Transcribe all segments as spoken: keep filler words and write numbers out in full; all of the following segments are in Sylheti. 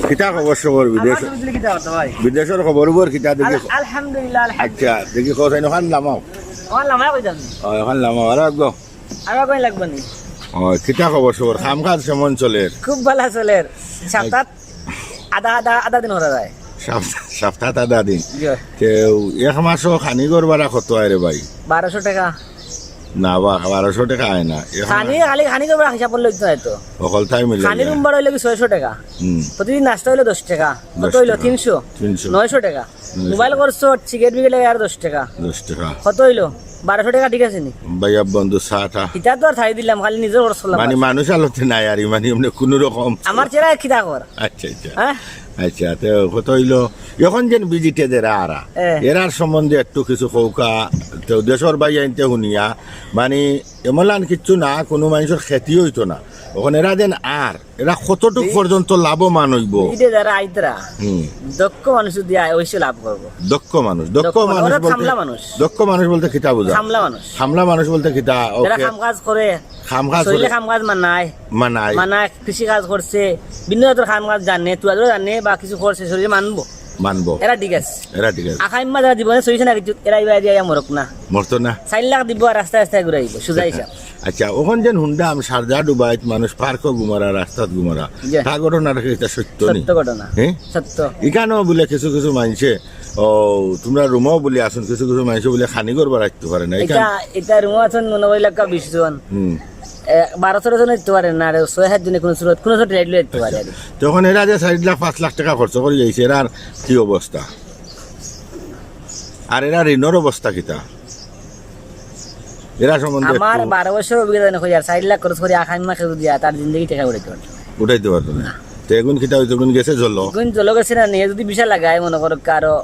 কিতা খবর সবর বিদেশ? আমার তুমি কিতা করতে ভাই? বিদেশর খবর উবর কিতা দেখি? আল- আলহামদুলিল্লাহ, আলহামদুলিল্লাহ। আচ্ছা, দেখি কও চাইন, ওখান লামাও। আমার লামায় কই যাবি? ও, ওখান লামাও, আর একগো। আর কই লাগবে নি? ও, কিতা খবর সবর? কাম কাজ কেমন চলের? খুব ভালা চলের। সপ্তাহ আধা আধা আধা দিন হরা যায়। সপ্তাহ, সপ্তাহ আধা দিন। জি। তে এক মাসও খানি ঘর ভাড়া কত আয় রে ভাই? বারোশো টাকা। না বা, বারোশো টাকা আয় না। এখন খানি খালি খানি ঘর ভাড়া হিসাব করলে হইতো না তো। অকলতাই মিলে খানি যায়। রুম ভাড়া হইলে কি ছয়শো টাকা? হুম। প্রতিদিন নাস্তা হইলো দশ টাকা। কত দশ হইলো? টাকা। তিনশো। তিনশো। নয়শো টাকা। নয়শো। মোবাইল খরচ, সিগারেট বিগারেট আর দশ টাকা। দশ টাকা। কত হইলো? বারোশো টাকা ঠিক আছে নি? ভাইয়া বন্ধু চা টা। ইটা তো আর থাই দিলাম, খালি নিজর খরচ করলাম। মানে মানুষ আলোতে নাই আর, মানে এমনি কোনো রকম। আমার চেহারা কিতা কর? আচ্ছা, আচ্ছা। হ্যাঁ? আচ্ছা, তো কত হইলো? এখন যেন ভিজিটে যারা আরা, এ। এরার সম্বন্ধে একটু কিছু কউক্কা। তো দেশর ভাইয়াইন্তে হুনিয়া, মানে এমলান কিচ্ছু না, কোনো মানুষর ক্ষতি হইতো না। এখন এরা যেন আর, এরা কতটুক পর্যন্ত লাভবান হইবো? ভিজিটে যারা আইতরা, হুম। দক্ষ মানুষ যদি আয়, অবশ্যই লাভ করবো। দক্ষ মানুষ, দক্ষ দক্ষ মানুষ, মানুষ ওরা বলতে, খামলা মানুষ। দক্ষ মানুষ বলতে কিতা বুঝা? খামলা মানুষ। খামলা মানুষ বলতে কিতা? যারা ওকে। কাম কাজ করে, কাম কাজ শরীরে করে। কাম কাজ মানায়, মানায়। মানায়, কৃষি কাজ করছে, বিভিন্ন জাতের কাম কাজ জানে, তুয়াদুরা জানে বা কিছু করছে, শরীরে মানবো। মানবো। এরা ঠিক আছে। এরা ঠিক আছে। আখাইম্মা যারা জীবনে চইছে না কিছু, এরা ইবা দিয়া মরক না। মরতো না। চার লাখ দিব আর রাস্তায় রাস্তায় ঘুরাইব, সুজা হিসাব। আচ্ছা, ওখান যেন হুন্ডা আম সারজা ডুবাইত মানুষ পার্কও ঘুমারা, রাস্তাত ঘুমারা। জি। তা ঘটনাটা কি এটা সত্য নি? সত্য ঘটনা। হ্যাঁ? সত্য। ইখানো বুলে কিছু কিছু মানষে, ও, তোমরা রুমও বুলে আসুন, কিছু কিছু মানষে বুলে খানি ঘর ভাড়া দিতে পারে না। এটা ইখান এটা রুমও আছইন মনে হয় লাগা বিশ জন। হুম। এ, বারো তেরো জন দিতে পারে না, আর ছয় সাত জনে কোনো সুরত, কোনো সুরত রেট লইতে পারে আর। তখন এরা যে চার লাখ পাঁচ লাখ টাকা খরচ করি যাইছে, এরার কি অবস্থা? আর এরা ঋণর অবস্থা কিতা? এরা সম্বন্ধে আমার একটু বারো বছর অভিজ্ঞতা জানি কই আর চার লাখ খরচ করি আখাইম্মা কেউ দিয়া তার জিন্দগি টেকা উঠাইতে পারতো না। উঠাইতে পারতো না। তো এখন কিতা হইতো, এখন গেছে জল। কোন জল গেছে না নিয়ে যদি ভিসা লাগায় মনে করো কারো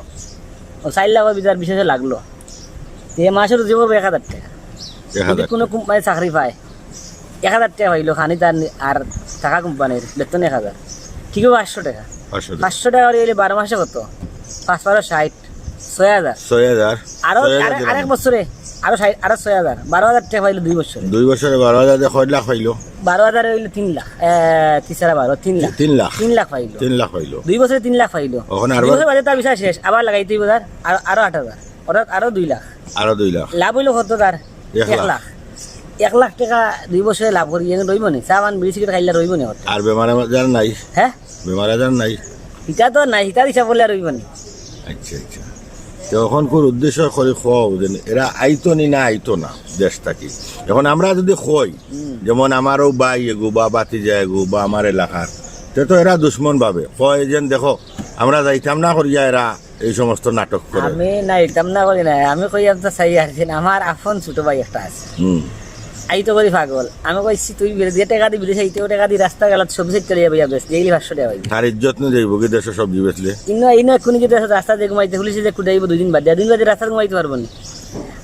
ও চার লাখর ভিতরে ভিসা লাগলো, এ মাসে রুজি করবো এক হাজার টাকা। এক হাজার যদি কোনো কোম্পানি চাকরি পায়, এক হাজার টাকা পাইলো খানি তার নি- আর টাকা কোম্পানির বেতন এক হাজার, কি করবো? পাঁচশো টাকা। পাঁচশো টাকা। পাঁচশো টাকা করে গেলে বারো মাসে কত? পাঁচ বারো ষাট, ছয় হাজার। ছয় হাজার। আরো ছয় হাজার আরে- দিলাম। আরেক বছরে আরো ষাট, আরো ছয় হাজার, বারো হাজার টাকা পাইলো দুই বছরে। দুই বছরে বারো হাজার, কয় লাখ পাইলো? বারো হাজার হইলে তিন লাখ, এ, তিন সাড়ে বারো, তিন লাখ। তিন লাখ। তিন লাখ পাইলো। তিন লাখ পাইলো। দুই বছরে তিন লাখ পাইলো। ওখানে দুই আরো বছর বাদে তার ভিসা শেষ, আবার লাগাইতে হইব তার আরো আরো আট হাজার, অর্থাৎ আরো দুই লাখ। আরো দুই লাখ। লাভ হইলো কত তার? এক লাখ। এক লাখ। এক লাখ টাকা দুই বছরে লাভ করি, এনে রইব নি? চা পান বিড়ি সিগারেট খাইলে রইব নি? আর বেমার আজার নাই? হ্যাঁ, বেমার আজার নাই? এটা তো নাই, এটা হিসাব করলে আর রইব নি? আচ্ছা, আচ্ছা। তো এখন কোন উদ্দেশ্য করি কও যে এরা আইতো নি না আইতো না দেশ থাকি? এখন আমরা যদি কই, যেমন আমারও ভাই এগু বা বাতিজা এগু বা আমার এলাকার, তে তো এরা দুশমন ভাবে কয় যেন দেখো আমরা যাইতাম না করিয়া এরা এই সমস্ত নাটক করে। আমি না, এটা না করি না, আমি কই আমি তো চাই আর কি না, আমার আপন ছোট ভাই একটা আছে। হুম। আই তো করি পাগল। আমি কইছি তুই বিদেশ দিয়ে টাকা দি, বিদেশ আইতে টাকা দি রাস্তা গেলাত সবজি চলে যাবে, যাবে ডেইলি পাঁচশো টাকা পাইবি। তার ইজ্জত নিয়ে যাইব কি দেশে সবজি বেচলে? ইনো ইনো কোন যে দেশে রাস্তা দিয়ে ঘুমাইতে পুলিশে যে কুদাইব দুই দিন বাদে, দুই দিন বাদে রাস্তা ঘুমাইতে পারবো নি?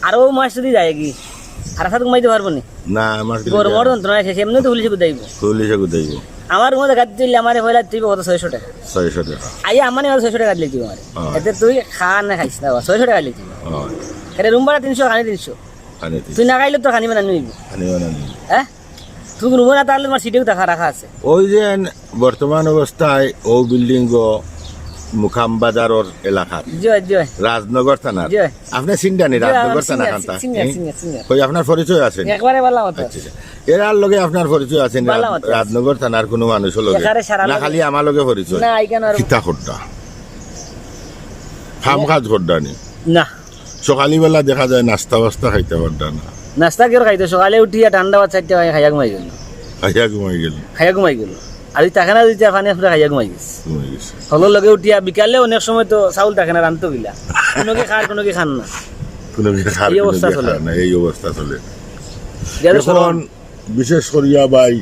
আর ও মাস যদি যায় কি আর রাস্তা ঘুমাইতে পারবো নি? না, আমার কি গরমর লাগে? যন্ত্রণা শেষ, এমনি তো পুলিশে কুদাইব। পুলিশে কুদাইব। আমার রুমে জায়গা দিলে আমার পয়লা তুই কত? ছয়শো টাকা। ছয়শো টাকা। আইয়া আমার এবার ছয়শো টাকা দিলে তুই আমার। হ্যাঁ। এতে তুই খা না খাইস না, ছয়শো টাকা দিলে তুই। হ্যাঁ। এটা রুম ভাড়া তিনশো, খানি তিনশো। খানি তিনশো। তুই না খাইলে তো খানি বানানি হইব। খানি বানানি। হ্যাঁ, তুই রুমে না থাকলে তোমার সিটেও দেখা রাখা আছে। ওই যে বর্তমান অবস্থায় ও বিল্ডিং গো মুকাম বাজারর এলাকাত, জি অয়, জি অয়। রাজনগর থানার। জি অয়। আপনি চিনডা নি জি, রাজনগর আমি থানা চিনি, খান্তা? চিনি, হুম? চিনি, চিনি। কই আপনার পরিচয় আছে নি? একবারে ভালা মতো। আচ্ছা, আচ্ছা। এরার লগে আপনার পরিচয় আছে নি? ভালা রাজ-, মতো। রাজনগর থানার কোনো মানুষর লগে? এখানে সারা না, লগে। খালি আমার লগে পরিচয়? না, এখানে আর কিতা করতা? কাম কাজ করতা নি? না। সকালবেলা দেখা যায় নাস্তা বাস্তা খাইতা পারতা না। নাস্তা কেউ খাইতো? সকালে উঠিয়া ঠান্ডা ভাত চারটা বাজে খাইয়া ঘুমাই গেল। খাইয়া ঘুমাই গেল। খাইয়া ঘুমাই গেল। আর ওই থাকে না, দুইটা পানি আসলে খাইয়া ঘুমাই গেছে। ঘুমাই গেছে। হলর লগে উঠিয়া বিকালে অনেক সময় তো চাউল থাকে না, রানতো গিলা। কোনো কি খার, কোনো কি খান না। কোনো কি খার, এই কোনো অবস্থা কি চলে। খার না, এই অবস্থা চলে। যাদের এখন বিশেষ করিয়া ভাই,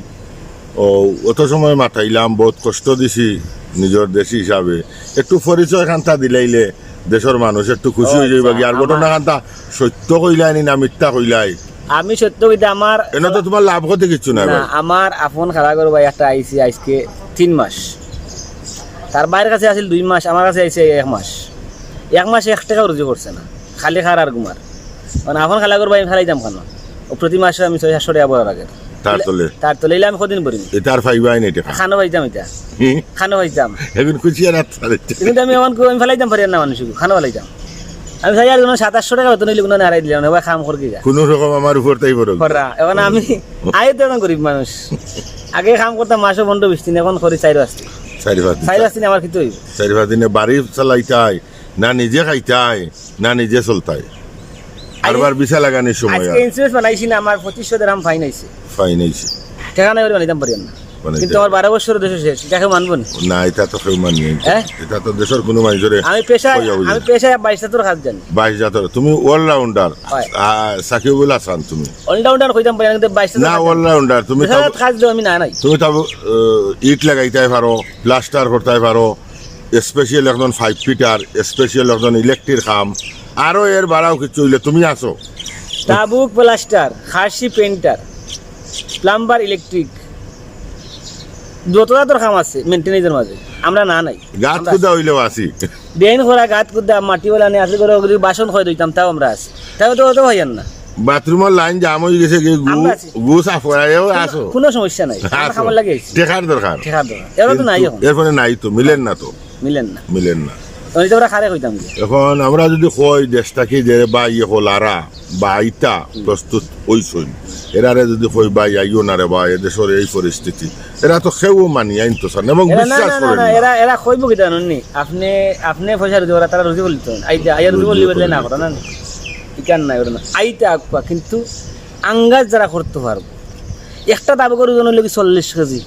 ও, অত সময় মাতাইলাম, বহুত কষ্ট দিছি নিজর দেশি হিসাবে। একটু পরিচয় খান্তা দিলাইলে দেশর মানুষ একটু খুশি ও, হয়ে যাইবা আচ্ছা, কি। আর আমার ঘটনা খান্তা সত্য কইলাই নি না মিথ্যা কইলাই? আমি সত্য কইতে আমার এনে তো তোমার লাভ ক্ষতি কিচ্ছু নাই না, ভাই। আমার আপন খালা ঘর ভাই একটা আইছে আজকে তিন মাস। তার ভাইর কাছে আছিল দুই মাস, আমার কাছে আইছে এক মাস। এক মাসে এক টাকাও রুজি করছে না, খালি খার আর ঘুমার। মানে আপন খালা ঘর ভাই আমি খালাইতাম কেন? ও প্রতি মাসে আমি ছয় সাতশো টাকা বড় লাগে। তার তলে। তার তলে ইলা আমি কদিন পড়িমু? এটা আর পাইবায় না, এটা খানো পাইতাম, এটা হুম। খানো পাইতাম। এখন খুশি আর হাত ছাড়াইতে। কিন্তু আমি এখন কই, আমি ফালাইতাম পারি না মানুষ, খানো ফালাইতাম। আমি চাই আর কোনো সাত আটশো টাকা বেতন অইলে কোনো হারাই দিলাম না, ভাই, কাম কর কি যা। কোনো রকম আমার উপর তাই বড়। করা। এখন আমি, আমি তো এখন গরিব মানুষ। আগে কাম করতাম মাসে পনেরো বিশ দিন, এখন করি চাইর পাঁচ দিন। চাইর পাঁচ দিন। চাইর পাঁচ দিন আমার কিতা অইবো? চাইর পাঁচ দিনে বাড়ি চালাইতায়, না নিজে খাইতায়, না নিজে চলতায়। আরবার ভিসা লাগানির সময় আজকে আর। ইন্স্যুরেন্স বানাইছি না, আমার পঁচিশশো দিরহাম ফাইন আইছে। ফাইন আইছে। টেকা নাই করি বানাইতাম পারি না। বানাইতে কিন্তু আমার বারো বছর দেশো শেষ, ইটা কেউ মানবো না। না, ইটা তো কেউ মানিয়ে নিতে। হ্যাঁ? ইটা তো দেশর কোনো মানুষরে আমি পেশায়, কইয়া বুঝে আমি না। পেশায় বাইশ জাতর কাজ জানি। বাইশ জাতর, তুমি all rounder। হয়। আ, সাকিবুল হাসান তুমি। All rounder কইতাম পারি না, কিন্তু বাইশ জাতর না, কাজ জানি। All rounder, তুমি দেশর তাব-, কাজ দেও আমি না নাই। তুমি তাব-, আহ, ইট লাগাইতায় পারো, প্লাস্টার করতায় পারো, স্পেশাল একজন পাইপ ফিটার, স্পেশাল একজন ইলেকট্রিক কাম, আরো এর বারাও কিছু অইলে তুমি আছো। তাবুক প্লাস্টার, খাসি পেইন্টার, প্লাম্বার, ইলেকট্রিক, যত জাতর কাম আছে মেইনটেনেন্সর মাঝে, আমরা না নাই। গাত আমরা খুদা অইলেও আছি। ড্রেন করা, গাত খুদা, মাটি ওলা নিয়ে আসলে করে ওগুলি বাসন খয় দিতাম, তাও আমরা আছি। তাও তো অত ভাইয়ার না। বাথরুমর লাইন জাম অই গেছে, কি গু-, আমরা আছি। গু সাফ করাইও কোনো, আছো। কোনো সমস্যা নাই। আমরা আছো। কামর লাগি আইছি। টেকার দরকার। টেকার দরকার। এরা তো নাই কিন্তু এখন। এরপরে নাই তো, মিলের না তো। মিলের না। মিলের না। ওই তো ওরা খারে কইতাম কি? এখন আমরা যদি কই দেশ থাকি যে ভাই হকল আরা বা আইতা হুম। প্রস্তুত অইছইন, এরারে যদি কই ভাই আইও না রে বা, এ দেশর এই পরিস্থিতি, এরা তো কেউ মানিয়া নিতো চায় না এবং এরা না, বিশ্বাস না, না, করে না, না। এরা, এরা কইবো কিতা জানইন নি? আপনে, আপনে পয়সা রুজি করা, তারা রুজি করলি তো। আইতা, আইয়া রুজি রুজি করলি করলি বদলে না না। করা না নি? ইকান নাই, ওরা না। আইতা আকুয়া, কিন্তু আঙ্গাজ যারা করতে পারবো। একটা তাবুকর ওজন অইলো কি চল্লিশ কেজি।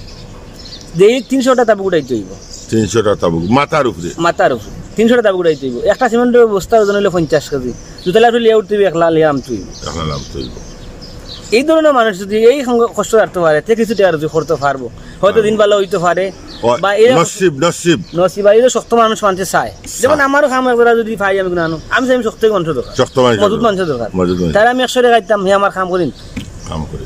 যে এই তিনশোটা তাবুক উঠাইতে অইবো। তিনশোটা তাবুক, মাথার উপরে? মাথার উপরে। তিনশোটা তাবুক উঠাইতে অইবো। একটা সিমেন্টর বস্তার ওজন অইলো পঞ্চাশ কেজি। দুতলা উঠে লিয়া উঠতে অইবো, একলা লিয়া নামতে অইবো। একলা নামতে অইবো। এই ধরনের মানুষ যদি এই সঙ্গ-, কষ্ট রাখতে পারে, তে কিছু টেকা রুজি করতে পারবো। হয়তো দিন ভালা অইতে পারে। ও, বা এরকম নসিব, নসিব। নসিব, আর এই যে শক্ত মানুষ মানষে চায়। যেমন চায়। আমারও কাম একজরা যদি পাই আমি কোনো আনো, আমি চাই আমি শক্ত মানুষের দরকার। শক্ত মানুষের মজবুত দরকার। মানুষের দরকার। মজবুত মানুষের। তাহলে আমি একশো টেকা দিতাম, হে আমার কাম করিন। কাম করিন।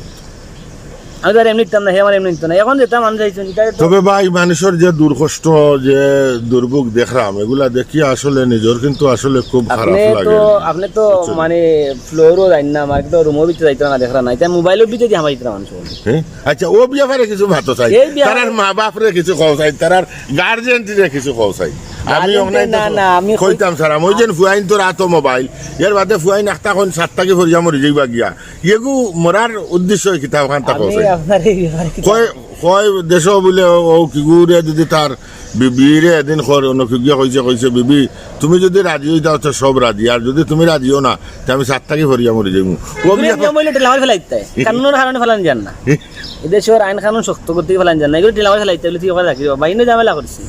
আমি তো আর এমনি দিতাম না, হে আমার এমনি দিত না। এখন যেটা মানুষ আইছেন, এটা তো তবে ভাই, মানুষের যে দুর্কষ্ট, যে দুর্ভোগ দেখরাম, এগুলা দেখিয়া আসলে নিজের কিন্তু আসলে খুব খারাপ আপনি লাগে তো, আর কি। আপনি তো বুঝছেন? মানে ফ্লোরও যাইন না, মার্কেটও রুমও ভিতরে যাইতে না, দেখরা না। এটা মোবাইলের ভিতরে দিয়ে আমার ভিতরে মানুষ বলে। হ্যাঁ? আচ্ছা, ও ব্যাপারে কিছু মাতো চাই। এই ব্যাপারে তারার মা বাপরে কিছু কও চাই, তারার গার্জিয়ানরে কিছু কও চাই। আমি গার্জিয়ান অনলাইন না, না, আমি কই- কইতাম স্যার, আমি ওই যে ফুয়াইন তো রাতো মোবাইল, এর বাদে ফুয়াইন একটা কোন সাত থাকি ফরিয়া মরি যাইবা গিয়া। এগু মরার উদ্দেশ্য কিতা ওখান তা আমি কও চাই। আপনার এই ব্যাপারে কিছু কয়, কয় দেশো বুলে ও, ও কিগুরে যদি তার বিবিরে এদিন কর, অন্য কিগুয়ে কইছে, কইছে, "বিবি, তুমি যদি রাজি অই যাও তো সব রাজি, আর যদি তুমি রাজি অও না, তে আমি সাত থাকি ফরিয়া মরি যাইমু।" ও তুমি বিয়া নিয়ম অইলে টেলা মারি ফেলাই দিতে। কানুনের কারণে ফেলান যান না। এই দেশর আইন কানুন শক্ত করতে ফেলান যান না। এগুলো টেলা মারি ফেলাই দিতে বলে তুই ওখানে রাখি দিবা। বাইরে ঝামেলা করছি।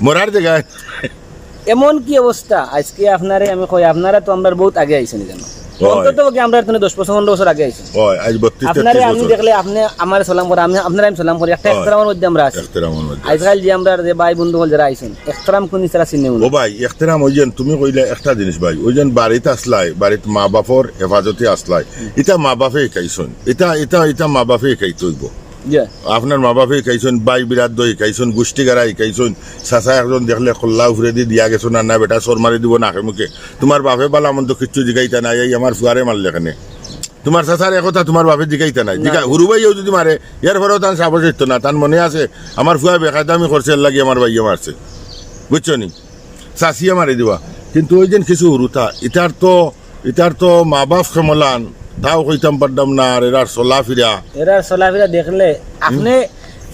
মরার জায়গায়। এমন কি অবস্থা আজকে আপনারে আমি কই, আপনারা তো আমরার বহুত আগে আইছেন জানো। হয়। অন্তত কি আমরা এখানে দশ বছর, পনেরো বছর আগে আইছেন। হয়, আজ বত্রিশ আপনারে তেত্রিশ আমি বছর। দেখলে আপনি আমার সালাম করে, আমি আপনারে আমি সালাম করি, একটা হয়। এখতরামর মধ্যে আমরা আছি। এখতরামর মধ্যে আছি। আজকাল যে আমরা যে ভাই বন্ধু হল যারা আইছেন, এখতরাম কোন ছাড়া চিনে ও ভাই, এখতরাম ওই যে তুমি কইলে একটা জিনিস ভাই, ওই যে বাড়িত আসলাই, বাড়িত মা বাপর হেফাজতে আসলাই, এটা মা বাপে শিখাইছইন, এটা, এটা, এটা মা বাপে শিখাইতে অইবো। জি। আপনার মা বাপে শিখাইছইন, ভাই বিরাদর শিখাইছইন, গুষ্টি গারা শিখাইছইন, চাচা একজন দেখলে কল্লা উপরেদি দিয়া গেছো না, না বেটা চর মারি দিব নাকে মুখে। তোমার বাপে বালা মন্দ কিচ্ছু জিগাইতা নাই, এই আমার ফুয়ারে মারলে কেনে? তোমার চাচার একথা তোমার বাপে জিগাইতা নাই। না। জিগা-, হুরু ভাইও যদি মারে, এর পরেও তান সাহস হইতো না, তান মনে আছে, আমার ফুয়া বেকায়দামি করছে, এর লাগি আমার ভাইয়ে মারছে। বুঝছো নি? চাচিয়ে মারি দিবা। কিন্তু ওই দিন কিছু হুরুতা, ইতার তো, ইতার তো মা বাপ কেমলান, তাও কইতাম পারতাম না, আর এরার চলাফিরা। এরার চলাফিরা দেখলে, আপনি,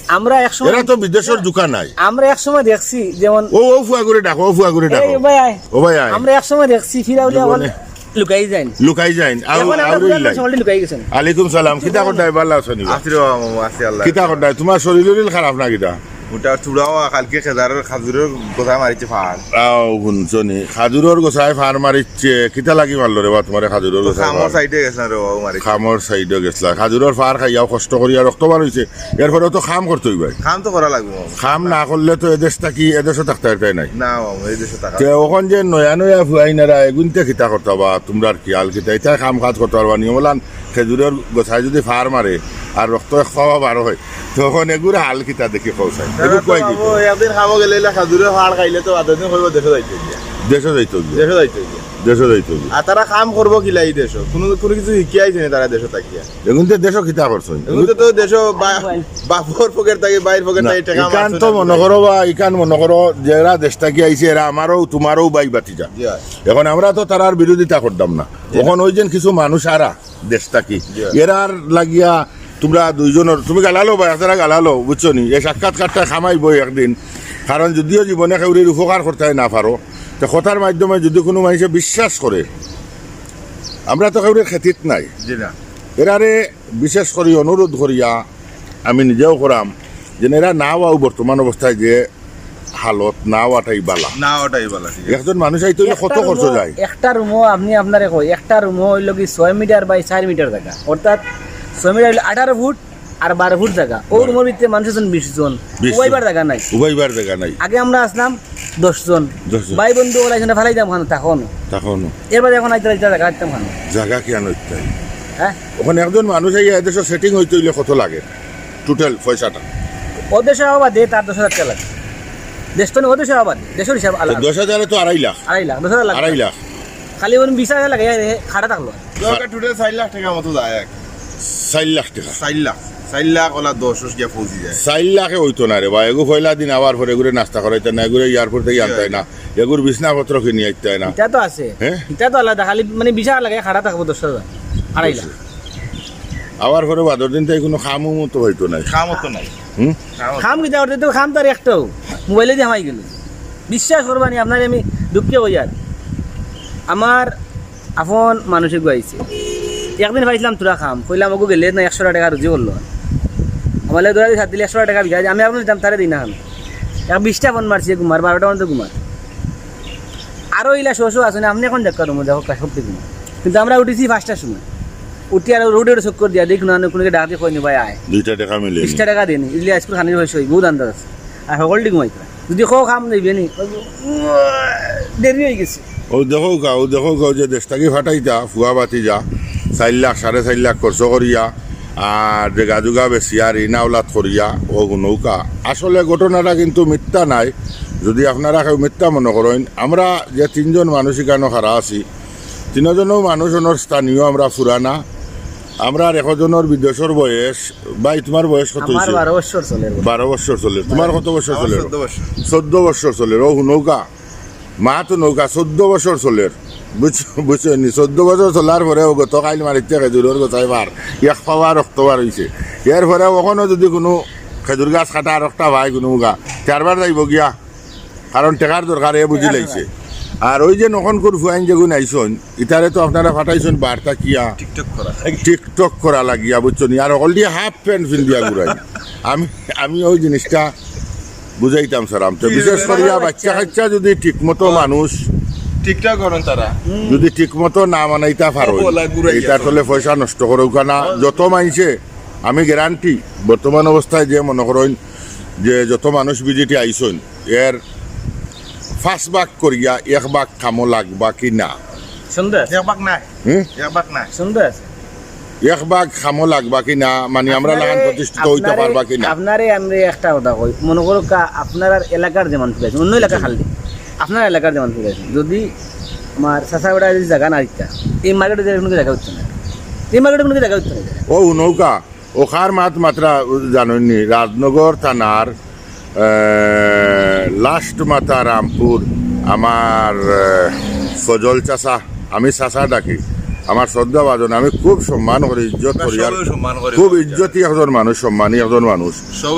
আমরা এক সময় এরা তো বিদেশর জুকা নাই। আমরা এক সময় দেখছি, যেমন ও, ও ফুয়া করে ডাকো, ও ফুয়া করে ডাকো। এই ভাই আয়। ও ভাই আয়। আমরা এক সময় দেখছি, ফিরাউলিয়া বলে। লুকাই যাইন। লুকাই যাইন। আউ, এখন আমরা আউরি পুরান লাই। সমাজে লুকাই গেছেন। আলাইকুম সালাম। কিতা করতায়? ভালা আছো নি বা? আছি রে বাবা, মামু, আছি আল্লাহ। কিতা করতায়? তোমার শরীর উরিল খারাপ না কিতা? ওটা চূড়াও কালকে খেজারের খাজুরের গোছায় মারিছে ফাড়। আও, হুনছো নি? খাজুরর গোছায় ফাড় মারিছে। কিতা লাগি মারলো রে বা তোমারে খাজুরর গোছায় ফাড়? খামর সাইডে গেছিলাম রে বাবা, মারিছে। খামর সাইডে গেছিলা। খাজুরর ফাড় খাইয়াও কষ্ট করিয়া রক্ত বার হইছে। এরপরেও তো কাম করতে হইবে। কাম তো করা লাগবো। কাম না করলে তো এদেশ থাকি, এদেশও থাকতে পারতে নাই। না বাবা, এই দেশে থাকা। তে ওখান যে নয়া নয়া ফুয়াইনারা, এগুনতে কিতা করতা বা, তোমরার কি হাল কিতা? ইতায় কাম কাজ করতে পারবা নি? ওলান খেজুরর গোছায় যদি ফাড় মারে, আর রক্ত এক পাওয়া বার হয়, তখন এগুর হাল কিতা দেখি কও চাই? তারা এগুর তো কয় কি? বাবু, একদিন খাবো গেলে এলা খেজুরর ফাড় খাইলে তো বাদর দিন কইবো দেশে যাইতে গিয়া। দেশে যাইতে গিয়া। দেশে যাইতে গিয়া। দেশো যাইতো অইবো। আর তারা কাম করবো কিলা ই দেশো? কুনু, কুনু কিছু শিখিয়া আইছে নি তারা দেশো থাকিয়া? এগুনতে দেশো কিতা করছইন? এগুনতে তো দেশো বা-, বাপর পকেট থাকি, ভাইর পকেট না, থাকি টেকা ইখান মারছে তো না। মনো করো বা, ইখান মনো করো, যেরা দেশ থাকি আইছে, এরা আমারও, তুমারও ভাই ভাতিজা। জি, অয়। এখন আমরা তো তারার বিরোধিতা করতাম না। জি। এখন ওই যেন কিছু মানুষ আরা দেশ থাকি, জি। এরার লাগিয়া তুমরা দুইজনর, তুমি গালালো বা, এরা গালালো, বুঝছো নি? এই সাক্ষাৎকারটা কামাইবো একদিন। কারণ যদিও জীবনে কেউরির উপকার করতে না পারো, তো কথার মাধ্যমে যদি কুনু মানুষে বিশ্বাস করে, আমরা তো কেউরির খেতিত নাই। জি না। এরারে বিশেষ করি অনুরোধ করিয়া আমি নিজেও করাম, যে এরা না অওয়াও বর্তমান অবস্থায় যে হালত, না অওয়াটাই বালা। না অওয়াটাই বালা, ঠিক আছে। একজন মানুষ আইতে অইলে কত একটা খরচ রুমও, যায়? একটা রুমও আপনি আপনারে কই, একটা রুমও অইলো কি ছয় মিটার বাই চাইর মিটার জাগা, অর্থাৎ ছয় মিটার অইলো আঠারো ফুট আর বারো ফুট জাগা। ও বারো। রুমর ভিতরে মানুষ আছইন বিশ জন, বিশ জন। উবাইবার জাগা নাই। উবাইবার জাগা নাই। আগে আমরা আছলাম দশ জন। দশ জন। ভাই বন্ধু অকল আইছইন, ফালাই দাম খানো, তখনও। তখনও। এরপরে এখন আইতে আইতে জাগা আইতাম খানো। জাগা কিয়ানো ইত্যাদি? হ্যাঁ? ওখানে একজন মানুষ আইয়া এদেশো setting অইতে অইলে কত লাগে? Total পয়সাটা? ও দেশো আওয়া বাদে তার দশ হাজার টেকা লাগে। দেশ তো নি, ও দেশো আওয়া বাদে, দেশর হিসাব তো আলাদা। দশ হাজারে তো আড়াই লাখ। আড়াই লাখ, দশ হাজার লাগে। আড়াই লাখ। খালি ওন বিশ হাজার লাগে, এ, খাড়া থাকলো। তো একটা total চাইর লাখ টেকার মতো যায় আর কি। চাইর লাখ টেকা। চাইর লাখ, চাইর লাখ ওলা দশ গিয়া পৌঁছি যায়। চাইর লাখে অইতো না রে ভাই, এগু পয়লা দিন আওয়ার পরে এগুরে নাস্তা করাইতা না, এগুরে airport থাকি আনতায় না, এগুর বিছনাপত্র কিনি আইতায় না। ইটা তো আছে। হ্যাঁ? ইটা তো আলাদা, খালি মানে বিশ হাজার লাগে, খাড়া থাকবো দশ হাজার, আড়াই লাখ। আওয়ার পরে বাদর দিন তাই কুনু কামও মতো অইতো নায়। কামও তো নাই। হুম? কামও তো কাম কিতা করতে? তো কাম তো আর একটাও, মোবাইলে দিয়া হামাই গেলো। বিশ্বাস করবা নি, আপনারে আমি দুঃখে কইয়ার। আমার আপন মানুষ এগু আইছে। একদিন পাইছলাম থুড়া কাম, কইলাম, "ওগু গেলে না একশো টেকা রুজি করলো।" আমার লগে দৌড়াদৌড়ি সাত দিলে একশো টেকা বিকাশ, আমি আপনে দিতাম, তারে দিই না আমি। এক বিশটা ফোন মারছি, ঘুমার, বারোটা পর্যন্ত ঘুমার। আরো ইলা শো শো আছইন, আপনে কোন জাগা রুমো দেখো, সব ঠিক না। কিন্তু আমরা উঠিছি পাঁচটার সময়। উঠি আর রোডে রোডে চক্কর দিয়া, দেখি না, কুনুকে ডাক দিয়া কইনি, "ভাই আয়।" দুইটা টেকা মিলে নি। বিশটা টেকা দেয়নি, ইলে আইজকুর খানির পয়সা অইবো, বহুত আন্দাজ আছে। আর হকলটি ঘুমাইতরা। যদি কও কাম নেইবে নি, দেরি অইগেছে। ও দেখো গা, ও দেখো গা, যে দেশ থাকি ফাটাইতা, ফুয়া ভাতিজা, চাইর লাখ, সাড়ে চাইর লাখ খরচ করিয়া, আর যে গাজুগা বেশি আর ইনাওলাত করিয়া, ও নৌকা। আসলে ঘটনাটা কিন্তু মিথ্যা নাই, যদি আপনারা কেউ মিথ্যা মনো করইন। আমরা যে তিনজন মানুষ ইখানো খাড়া আছি, তিনজনও মানুষ অনর স্থানীয়, আমরা ফুরানা। আমরার একজনর বিদেশর বয়স, ভাই, তুমার বয়স কত আমার অইছে? বারো বছর চলের। বারো বছর চলের। তুমার কত বছর আমার চলের? চৌদ্দ বছর। চৌদ্দ বছর চলের। ও হুনউক্কা, মাত হুনউক্কা, চৌদ্দ বছর চলের। বুঝ-, বুঝছইন নি? চৌদ্দ বছর চলার পরে ও গত কাইল মারিতে খেজুরর গছায় পার, এক পাওয়া রক্ত বার অইছে। এরপরে অখনো যদি কুনু খেজুর গাছ কাটা আর একটা ভাই কুনু মুগা, চারবার যাইবো গিয়া। কারণ টেকার দরকার, এ বুঝি লাইছে। আর ওই যে নকনকুর ফুয়াইন যেগুন আইছইন, ইতারে তো আপনারা ফাটাইছইন বার্তা কিয়া? TikTok করা। TikTok করা লাগিয়া, বুঝছো নি? আর হকলটি half pant পিন্দিয়া ঘুরাই। আমি, আমি ওই জিনিসটা বুঝাইতাম চাইরাম। তো বিশেষ করিয়া বাচ্চা কাচ্চা যদি ঠিক মতো মানুষ TikTok করইন তারা। যদি ঠিক মতো না মানাইতা পারইন, ওলা ঘুরাই ইতা গেছে। তলে পয়সা নষ্ট করউক্কা না। যত মাইনষে, আমি guarantee, বর্তমান অবস্থায় যে মনো করইন যে যত মানুষ ভিজিটে আইছইন, এর পাঁচ ভাগ করিয়া এক ভাগ কামো লাগবা কি না? সন্দেহ আছে। এক ভাগ নাই। হুম? এক ভাগ নাই। সন্দেহ আছে। এক ভাগ কামো লাগবা কি না? মানে, আমরা লাখান প্রতিষ্ঠিত অইতা পারবা কি না? আপনারে আমি একটা কথা কই, মনো করউক্কা, আপনারার এলাকার যে মানুষ আছইন, অন্য এলাকা খালি, আপনার এলাকার যে মানুষ আছইন, যদি আমার চাচা বেটা যদি জাগা না দিতা, এই মার্কেটো যে কুনু জাগা অইতো না, এই মার্কেটো কুনু জাগা অইতো না। ও হুনউক্কা, অখার মাত মাতরা জানইন নি, রাজনগর থানার, এ, লাস্ট মাথা রামপুর, আমার, এ, ফজল চাচা, আমি চাচা ডাকি, আমার শ্রদ্ধাভাজন, আমি খুব সম্মান করি, ইজ্জত করি, আর খুব ইজ্জতি একজন মানুষ, সম্মানী একজন মানুষ।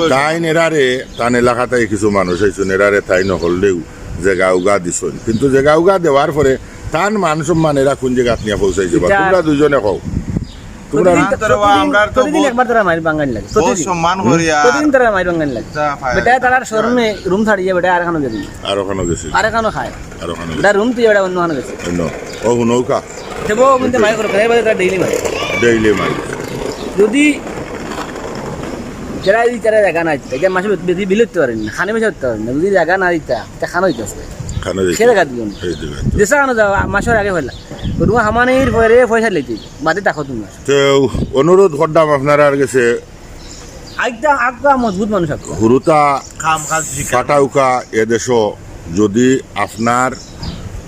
তাইন এরারে, তান এলাকাত কিছু মানুষ আইছইন, এরারে তাইন হকলরেউ জেগা উগা দিছইন, কিন্তু জেগা উগা দেওয়ার পরে তান মান সম্মান এরা কুন জেগাত নিয়া পৌঁছাইছে বা? তুমরা দুইজনে কও। তুমরা প্রতিদিন তো, না, প্রতিদিন, আমরা তো প্রতিদিন বহুত, একবার তারা মাইর ভাঙ্গানি লাগে। বহুত প্রতিদিন। সম্মান করি আর প্রতিদিন তারা মাইর ভাঙ্গানি লাগে। বেটায় তারার শরমে রুম ছাড়িয়া বেটায় আরখানো গেছে। আরখানো গেছে। আরখানো খায়। আরখানো গেছে। বেটা রুম তুই বেটা অন্যখানো গেছে। অন্য। ও হুনউক্কা। তে বউ কিন্তু মাইর করে, এর বাদে তারা ডেইলি মারে। ডেইলি মারে। যদি যারা এই তারা জাগা না দিতা, এটা মাসে বেশি বিল উঠতে পারেন না, খানে বেশি উঠতে পারেন না। যদি জাগা না দিতা, তে খানো দিতে আসবে। খানো দিতে সে জাগা দিও না। এই জাগা। যেসা খানো যাও, মাসর আগে হইলা। রুম হামানির পরে পয়সা লইতে। বাদে তাকো তুমি। তে অনুরোধ করতাম আপনারার গেছে। আইতা, আগুয়া মজবুত মানুষ আগুয়া। হুরুতা কাম কাজ শিখা। ফাটাউক্কা এদেশো যদি আপনার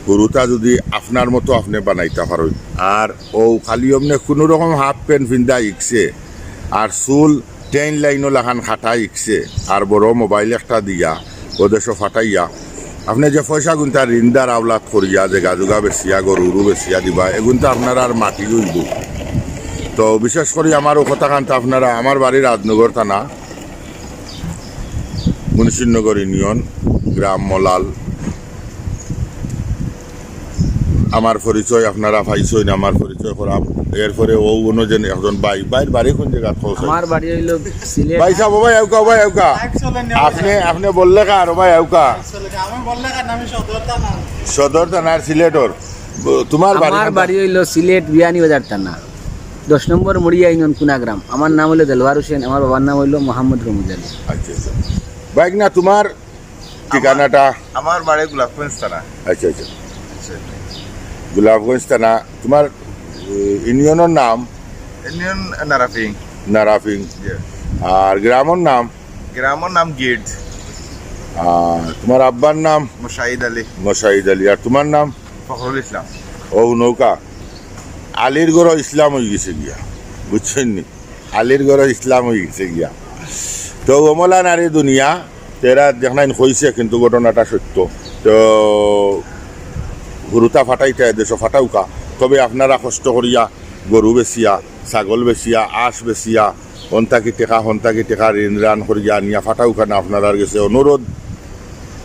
গরুটা যদি আপনার মতো আপনে বানাইতা পারইন, আর অউ খালি অমনে কুনু রকম হাফ প্যান্ট ফিন্দা হিকছে, আর চুল ট্রেন লাইনও লাখান কাটা হিকছে, আর বড় মোবাইল একটা দিয়া অউ দেশো ফাটাইয়া, আপনে যে পয়সাগুনতা ঋণদার আওলাত করিয়া, জেগা জুগা বেচিয়া, গরু উরু বেচিয়া দিবা, এগুনতা আপনারার মাটি অইবো। তো বিশেষ করি আমার অউ কথাখানতা আপনারা, আমার বাড়ি রাজনগর থানা, মুন্সিনগর ইউনিয়ন, গ্রাম মলাল। আমার পরিচয় আপনারা পাইছইন, আমার পরিচয় করাম। এরপরে অউ অনো যেন একজন ভাই, ভাইর বাড়ি কুন জাগাত কও চাই? আমার বাড়ি অইলো সিলেট। ভাই সাব, ও ভাই আউক্কা, ও ভাই আউক্কা। আপনে, আপনে বললেকার, ও ভাই আউক্কা। আমি বললেকার, আমি সদর থানা। সদর থানার সিলেটর। ব-, তুমার বাড়ি আমার কোনটা? বাড়ি অইলো সিলেট বিয়ানীবাজার থানা, দশ নম্বর মুড়িয়া ইউনিয়ন কুনা গ্রাম। আমার নাম অইলো দেলোয়ার হোসেন, আমার বাবার নাম অইলো মোহাম্মদ রমজান আলী। আচ্ছা, আচ্ছা। ভাইগনা, তুমার ঠিকানাটা? আমার বাড়ি গোলাপগঞ্জ থানা। আচ্ছা, আচ্ছা। আচ্ছা। গোলাপগঞ্জ থানা। তুমার, এ, ইউনিয়নর নাম? ইউনিয়ন নারাফিং। নারাফিং। জি। আর গ্রামর নাম? গ্রামর নাম গির্দ। আর তুমার আব্বার নাম? মোশাহিদ আলী। মোশাহিদ আলী। আর তুমার নাম? ফখরুল ইসলাম। অউ নৌকা। আলীর ঘরো ইসলাম অইগেছে গিয়া, বুঝছইন নি? আলীর ঘরো ইসলাম অইগেছে গিয়া। তো অমলা নারী দুনিয়া, তেরা দেখনাইন কইছে, কিন্তু ঘটনাটা সত্য। তো হুরুতা ফাটাইতা এদেশো ফাটাউক্কা, তবে আপনারা কষ্ট করিয়া গরু বেচিয়া, ছাগল বেচিয়া, আঁশ বেচিয়া, হন্তাকি টেকা, হন্তাকি টেকা ঋণ রান করিয়া আনিয়া ফাটাউক্কা না, আপনারার গেছে অনুরোধ।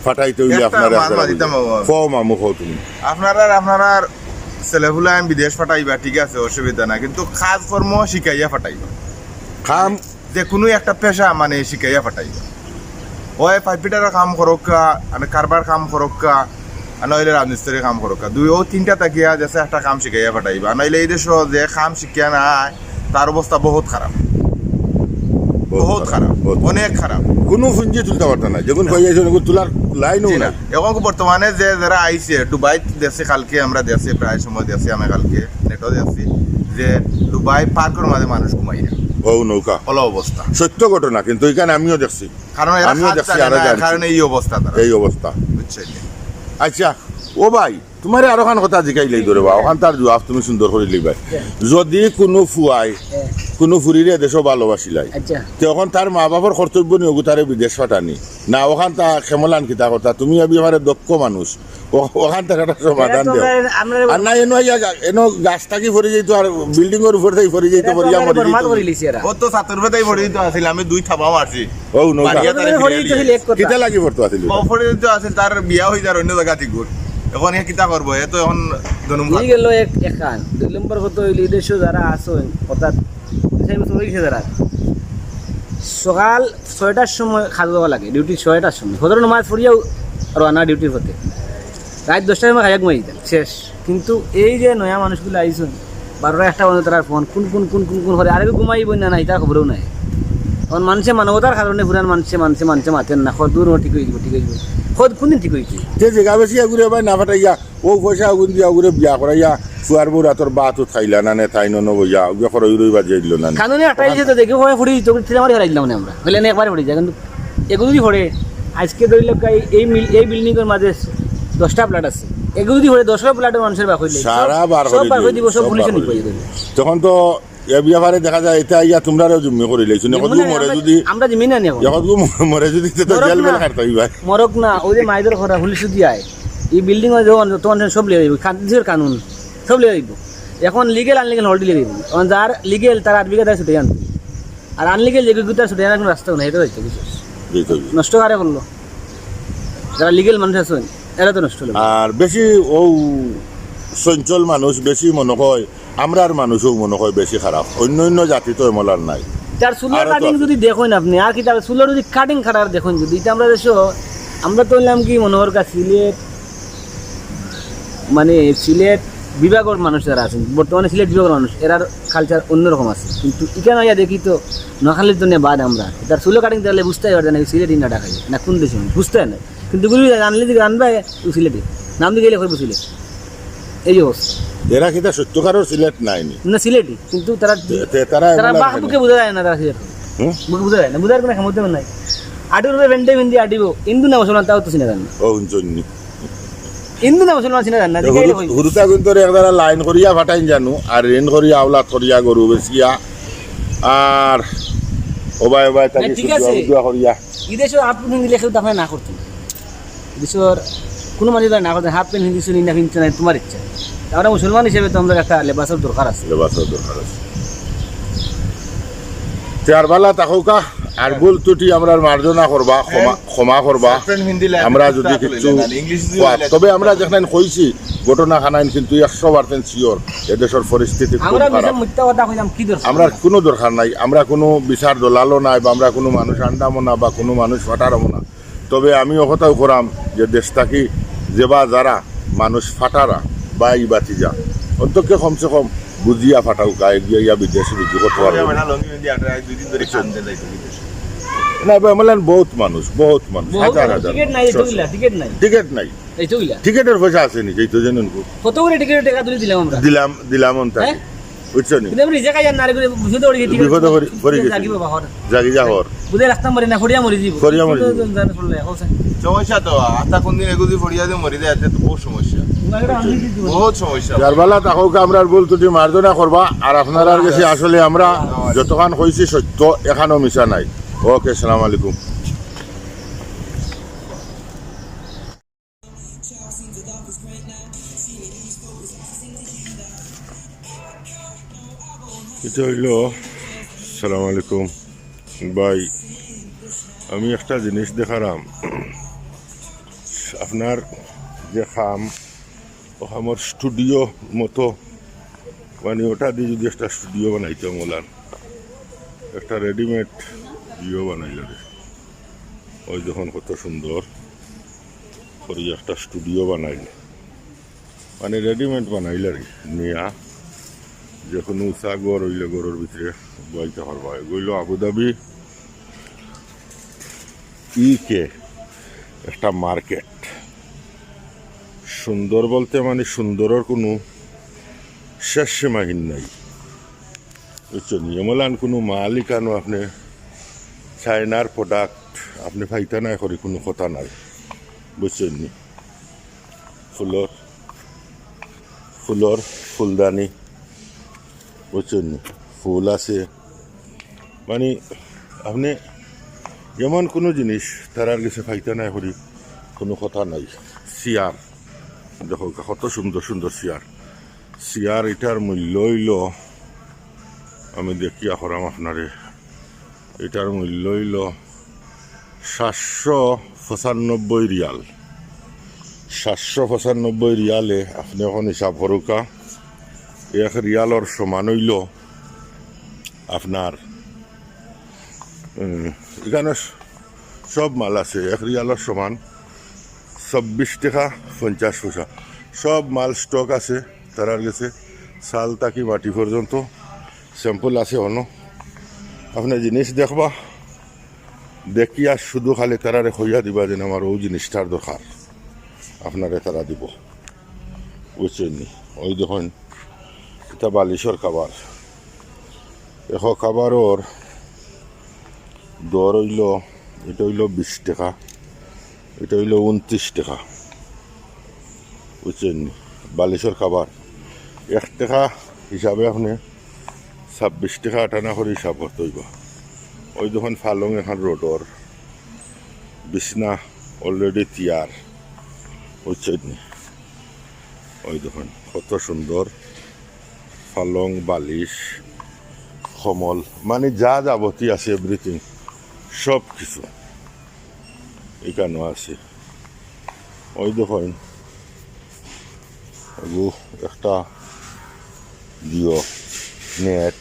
ফাটাইতে অইলে একটা আপনারা মাত আপনারা মাতিতাম বুঝবেন। বাবা। কও মামু, কও তুমি। আপনারার, আপনারার ছেলেপুলাইন বিদেশ ফাটাইবা, ঠিক আছে, অসুবিধা না, কিন্তু কাজ কর্ম শিখাইয়া ফাটাইবা। কাম যে কুনু একটা পেশা মানে শিখাইয়া ফাটাইবা। অয় পাইপ ফিটারর কাম করউক্কা, মানে কারবার কাম করউক্কা, আর নাইলে রাজমিস্ত্রির কাম করউক্কা। দুই, অউ তিনটা থাকিয়া দেশে একটা কাম শিখাইয়া ফাটাইবা। আর নাইলে এই দেশো যে কাম শিখিয়া নাই, তার অবস্থা বহুত খারাপ। বহুত বহুত খারাপ, খারাপ, বহুত খারাপ। অনেক খারাপ। কুনু পুঞ্জি তুলতা পারতা না। যেগুন কই আইছে, ওগুন তুলার লাইনও জি না। নাই। এখন বর্তমানে যে যারা আইছে, দুবাই দেখছি কালকে, আমরা দেখছি প্রায় সময় দেখছি, আমি কালকে নেটও দেখছি যে দুবাই পার্কর মাঝে মানুষ ঘুমাই না। অউ নৌকা। অলা অবস্থা। সত্য ঘটনা, কিন্তু এখানে আমিও দেখছি। কারণ এরা আমিও কাজ দেখছি, জানে আরো না, জানছি। কারণে এই অবস্থা তারা। এই অবস্থা। বুঝছইন নি? আচ্ছা, ও ভাই, তুমারে আরোখান কথা জিকাইলাই ধরে বা, অখানতার জুয়াব তুমি সুন্দর করি লইবায়। যদি কুনু ফুয়ায়, হ্যাঁ। কুনু ফুরিরে দেশো ভালোবাসিলায়, আচ্ছা। তে অখন তার মা বাপর কর্তব্য নি অগু তারে বিদেশ ফাটানি? না, অখানতা কেমলান কিতা করতা? তুমি এ ব্যাপারে দক্ষ মানুষ, ও-, অখানতার একটা সমাধান দেও। আর না, এনো আইয়া গা-, এনো গাছ থাকি পড়ি যাইতো, আর বিল্ডিংর উপর থাকি পড়ি যাইতো, পড়িয়া মরি যাইতো। ও তো ছাতর উপর থাকি পড়ি যাইতো আছিল, আমি দুই থাবা মারছি। ও, নৌকা। বাড়িয়া তারে ফিরিয়ে দিছে। কিতা লাগি পড়তো আছিল? ও পড়ি যাইতো আছিল, তার বিয়া হই যার অন্য জাগা ঠিক কর। এখন এ কিতা করবো? এ তো এখন জনম ই গেল এক, এক কান। দুই নম্বর কথা অইল, এই দেশো যারা আছইন, অর্থাৎ বিশ বছর অই গেছে যারা, সকাল ছয়টার সময় কাজে যাওয়া লাগে, ডিউটি ছয়টার সময়। ফজর নামাজ পড়িয়াও রওনা ডিউটির পথে। রাইত দশটার সময় খাইয়া ঘুমাই দিতাম, শেষ। কিন্তু এই যে নয়া মানুষগুলা আইছইন, বারোটা একটা বাজে তারার ফোন, কুন, কুন, কুন, কুন, কুন করে, আরে ঘুমাইবো না, না, ইতা খবরও নাই। এখন মানষে মানবতার কারণে পুরান মানষে, মানষে, মানষে মাতের না, কয় দূর ও ঠিক অই যিবো, ঠিক অই যিবো। কয় কুনদিন ঠিক অইছে? যে জাগা বেশি আগুরে ভাই না ফাটাইয়া, ও পয়সা আগুন দিয়া আগুরে বিয়া করাইয়া, ফুয়ার বউর আতর ভাত উত খাইলা না নে, তাই নন বইয়া, উগে খরই উরই বাজিয়া দিল না নে। কানুনে আটাইছে তো দেখি, ওই ফুড়ি তো তিলামারি হারাই দিলাম না আমরা। বলে, "না, একবারে ফুড়ি যায়।" কিন্তু এগু যদি পড়ে, আজকে ধরি লোক এই, এই মিল-, এই বিল্ডিংর মাঝে দশটা ফ্ল্যাট আছে। এগু যদি পড়ে, দশটা ফ্ল্যাটর মানুষের বাক হইলে, সারা সব, বার সব করে বার করে দিবো, দিব, সব সব পুলিশে বার নিয়ে করে দিবো। তখন তো এ ব্যাপারে দেখা যায়, এটা ইয়া তোমরারও জুম্মি করে লইছো। জিম্মি এখন না, মরে আমরা, যদি, আমরা জিম্মি না নি এখন। এখন মরে যদি, তো মরক জেল না। বেল খাটতে হইবা। মরক না, ওই যে মাইদর খরা পুলিশ যদি আয়, এই বিল্ডিং অয় যখন, তখন সব লিয়ে যাইবো। কান-, দেশের কানুন, সব লিয়ে যাইবো। এখন লিগেল, আনলিগেল হল লিয়ে যাইবো। এখন যার লিগেল, তার আট বিঘা তার ছুটে আনতে। আর আনলিগেল যে বিঘা তার ছুটে আনার কোনো রাস্তাও নাই, এটা হইতো কিছু। জি, জি, জি। নষ্ট কারে করলো? যারা লিগেল মানুষ আছইন, এরা তো নষ্ট হলো। আর বেশি ও চঞ্চল মানুষ, বেশি মনে হয় আমরার মানুষও মনে হয় বেশি খারাপ, অন্য অন্য জাতি তো এমন আর নাই। তার চুলর আরো তো কাটিং আছে। যদি দেখইন আপনি, আর কি তার চুলর যদি কাটিং কাটার দেখইন যদি, এটা আমরা দেশো, আমরা তো হইলাম কি মনে হয় সিলেট, মানে সিলেট বিভাগর মানুষ যারা আছেন, বর্তমানে সিলেট বিভাগর মানুষ, এরার কালচার অন্যরকম আছে। কিন্তু এখানে আইয়া দেখি তো নোয়াখালীর জন্য বাদ আমরা। তার চুলর কাটিং দেখলে বুঝতে পারবে না, সিলেটি না ঢাকাই, না কোন দেশে, বুঝতে না। কিন্তু বুঝবি, জানলে যদি জানবে, তুই সিলেটি। নাম দিয়ে গেলে কইবো সিলেট। এই অবস্থা। এরা কিতা সত্যকারর সিলেট নাইনি? না, সিলেটি, কিন্তু তারা তে-, তে-, তারা তারা এগুলা বাহ কেন? বুকে বোঝা যায় না, তারা সিলেট। হুম? বুকে বোঝা যায় না, বোঝার কোনো ক্ষমতা নাই। আটুর উপরে ভেন্ডে ভেন্ডি আটিব, হিন্দু না মুসলমান, তাও তো চিনা যায় না। ও, হুনছইন নি? হিন্দু না মুসলমান চিনা জান না, জিগাইলে কইবো। হুরুতা কিন্তু একদারা লাইন করিয়া ফাটাইন জানু, আর ঋণ করিয়া আওলাদ করিয়া গরু বেচিয়া, আর ওবায় ওবায় থাকি ঠিক আছে। সুদুয়া করিয়া। ই দেশো হাফ প্যান্ট হিন্দিলে কেউ দাফায় না করতো না। ই দেশর কুনু মানুষ না করতো, হাফ প্যান্ট হিন্দি শুনি না, হিন্দি নাই, তুমার ইচ্ছা। আমরা মুসলমান হিসাবে তো আমরা একটা লেবাসর দরকার আছে। লেবাসর দরকার আছে। তে আর বালা থাকউক্কা, আর ভুল ত্রুটি আমরার মার্জনা করবা, ক্ষমা, ক্ষমা করবা। আমরা যদি কিছু, তবে আমরা যেখানে কইছি ঘটনা খানাইন কিন্তু একশো percent sure এ দেশর পরিস্থিতি খুব খারাপ। মিথ্যা কথা কইলাম, কি দরকার? আমরার কুনু দরকার নাই, আমরা কুনু বিচার দলালও নাই, বা আমরা কুনু মানুষ আন্ডামও না, বা কুনু মানুষ ফাটারমও না। তবে আমি অ কথাও করাম যে দেশ থাকি যেবা যারা মানুষ ফাটারা বা ই বাতিজা, অন্তকে কমসে কম বুঝিয়া ফাটাউক্কা, গিয়া ইয়া বিদেশ রুজি করতে পারবো। না, বা মনে বহুত মানুষ, বহুত মানুষ, হাজার হাজার। টিকিট নাই, টিকিট নাই। টিকিটর পয়সা আছে নি, এই তো জানেন কো। কত করে টিকিটর টাকা তুলি দিলাম আমরা? দিলাম, দিলাম অন তাকে। হ্যাঁ? বুঝছো নি? কিন্তু আমি নিজে খাই আর নারে করে বিপদে পড়ি গেছি। বিপদে পড়ি, পড়ি গেছি। জাগি বাবা হর। জাগি যা হর। বুঝে রাখতাম পারি না, ফড়িয়া মরি যাইবো। ফড়িয়া মরি যাইবো। জানে ফড়লে, এখন স্যার। সমস্যা তো, আতা কোন দিন এগুলি ফড়িয়া দিয়ে মরি যায়, এতে তো বহুত সমস্যা। বহুত সমস্যা। যার বালা থাকউক্কা, আমরার ভুল ত্রুটি মার্জনা করবা, আর আপনারার গেছে আসলে আমরা যতখান কইছি সত্য, এখানো মিছা নাই। ওকে, আসসালামু আলাইকুম। এটা অইলো, আসসালামু আলাইকুম ভাই, আমি একটা জিনিস দেখারাম, আপনার যে কাম, অউ কামর studio মতো, মানে অটা দিয়া যদি একটা studio বানাইতাম, অলান একটা readymade ইয়ে বানাইলা রে। ওই দেখুন কত সুন্দর করি একটা studio বানাইল, মানে readymade বানাইল আর কি। নিয়া যে কুনু উঁচা ঘর অইলে ঘরর ভিতরে বইতে পারবা। এগু অইলো আবুধাবি ইকে একটা market। সুন্দর বলতে মানে সুন্দরর কুনু শেষ সীমাহীন নাই। বুঝছইন নি? এমলান কুনু মাল ইকানো আপনে চায়নার product আপনে পাইতা নায় করি কুনু কথা নাই। বুঝছইন নি? ফুলর, ফুলর ফুলদানি, বুঝছইন নি? ফুল আছে, মানে আপনে এমন কুনু জিনিস তারার গেছে পাইতা নায় করি কুনু কথা নাই। চেয়ার দেখো, কত সুন্দর সুন্দর চেয়ার। চেয়ার ইটার মূল্য অইলো, আমি দেখিয়া করাম আপনারে, ইটার মূল্য অইলো সাতশো পঁচানব্বই রিয়াল। সাতশো পঁচানব্বই রিয়ালে আপনে অখন হিসাব করউক্কা, এক রিয়ালর সমান অইলো আপনার, উম, ইকানো সব মাল আছে, এক রিয়ালর সমান চব্বিশ টেকা পঞ্চাশ পয়সা। সব মাল stock আছে তারার গেছে, চাল থাকি মাটি পর্যন্ত sample আছে অনো। আপনে জিনিস দেখবা, দেখিয়া শুধু খালি তারারে কইয়া দিবা যেন আমার অউ জিনিসটার দরকার, আপনারে তারা দিবো। বুঝছইন নি? ওই দেখইন, ইটা বালিশর cover। দেখো, coverর দর অইলো, ইটা অইলো বিশ টেকা, ইটা অইলো ঊনত্রিশ টেকা। বুঝছইন নি? বালিশর cover এক টেকা হিসাবে আপনে ছাব্বিশ টেকা আটানা করি হিসাব করতে অইবো। ওই দেখইন পালং এখান রডর, বিছনা already তৈয়ার। বুঝছইন নি? ওই দেখইন কত সুন্দর পালং, বালিশ, কম্বল, মানে যা যাবতীয় আছে everything, সব কিছু ইকানো আছে। ওই দেখইন, এগু একটা দিও net,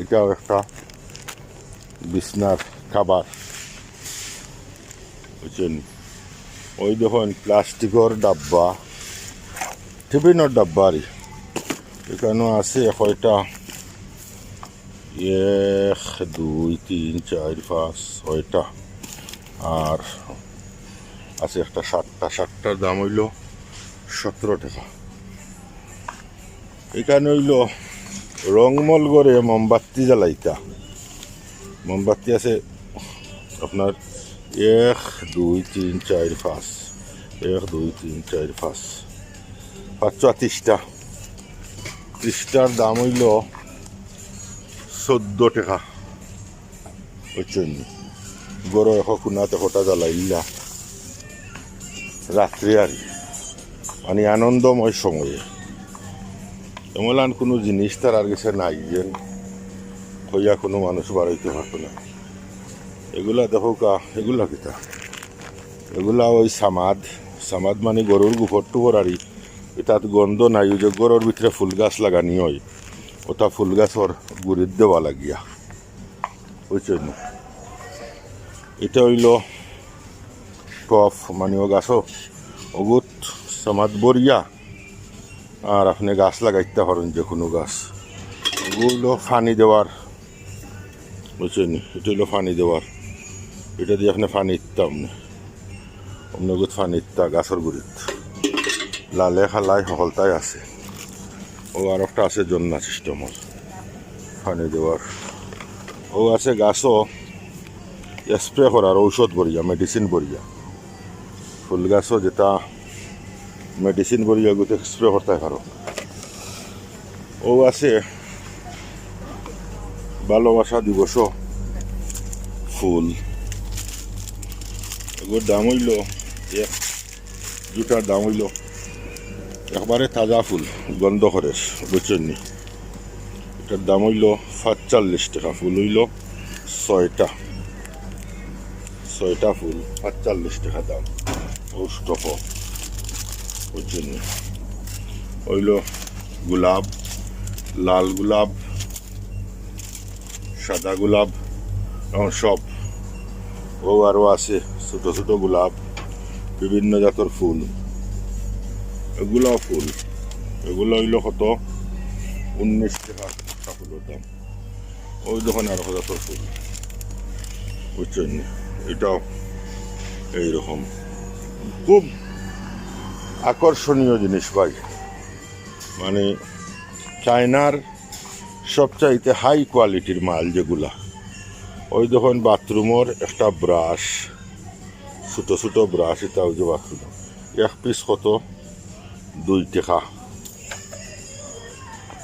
ইটাও একটা বিছনার cover, বুঝছইন নি? ওই দেখইন plasticর ডাব্বা, টিফিনর ডাব্বা আর কি। ইকানো আছে কয়টা, এক, দুই, তিন, চাইর, পাঁচ, ছয়টা। আর আছে একটা shirt, shirt-টার দাম অইলো সতেরো টেকা। ইকানো অইলো রংমল ঘরে মোমবাতি জ্বালাইতা। মোমবাতি আছে আপনার এক, দুই, তিন, চাইর, পাঁচ। এক, দুই, তিন, চাইর, পাঁচ। পাঁচশো তিরিশটা। তিরিশটার দাম অইলো চৌদ্দ টেকা। বুঝছইন নি? ঘরো এক কুনাত একটা জ্বালাইলা। রাত্রে আর মানে আনন্দময় সময়ে এমলান কুনু জিনিস তারার গেছে নাই যেন কইয়া কুনু মানুষ বাড়াইতে পারতো না। এগুলা দেখউক্কা, এগুলা কিতা? এগুলা ওই সামাদ, সামাদ মানে গরুর গোবর টুবর আর ই, ইতাত গন্ধ নাই। ওই যে ঘরর ভিতরে ফুল গাছ লাগানি অয়, ওটা ফুল গাছর গুড়িত দেওয়া লাগিয়া, বুঝছইন নি? ইটা অইলো টব, মানে ও গাছো অগুত সামাদ ভরিয়া আর আপনে গাছ লাগাইতা পারইন, যে কুনু গাছ। ওগুলো পানি দেওয়ার, বুঝছইন নি? ইটা অইলো পানি দেওয়ার, ইটা দি আপনে পানি দিতা, অমনে অগুত পানি দিতা গাছর গুড়িত। লালে কালায় হকলতায় আছে। ও আর একটা আছে জন্না সিস্টেমর পানি দেওয়ার। ও আছে গাছো স্প্রে করার ঔষধ ভরিয়া, মেডিসিন ভরিয়া। ফুল গাছো যেটা মেডিসিন ভরিয়া গুতে স্প্রে করতে পারো। ও আছে ভালোবাসা দিবস ফুল। এগুর দাম অইলো এক জুটার দাম অইলো একবারে তাজা ফুল, গন্ধ করে, বুঝছইন নি? ইটার দাম অইলো পাঁচচল্লিশ টেকা, ফুল অইলো ছয়টা, ছয়টা ফুল পাঁচচল্লিশ টেকা দাম। ও স্টক, বুঝছইন নি? অইলো গোলাপ, লাল গোলাপ, সাদা গোলাপ, এবং সব। ও আরো আছে ছোট ছোট গোলাপ, বিভিন্ন জাতর ফুল। এগুলাও ফুল, এগুলা অইলো কত? উনিশ টেকা একটা ফুলর দাম। ওই দেখইন আরো জাতর ফুল, বুঝছইন নি? ইটাও এইরকম খুব আকর্ষণীয় জিনিস ভাই, মানে চায়নার সবচাইতে হাই কোয়ালিটির মাল যেগুলা। ওই দেখইন বাথরুমর একটা ব্রাশ, ছোট ছোট ব্রাশ, ইটা অউ যে বাথরুম, এক পিস কত? দুই টেকা।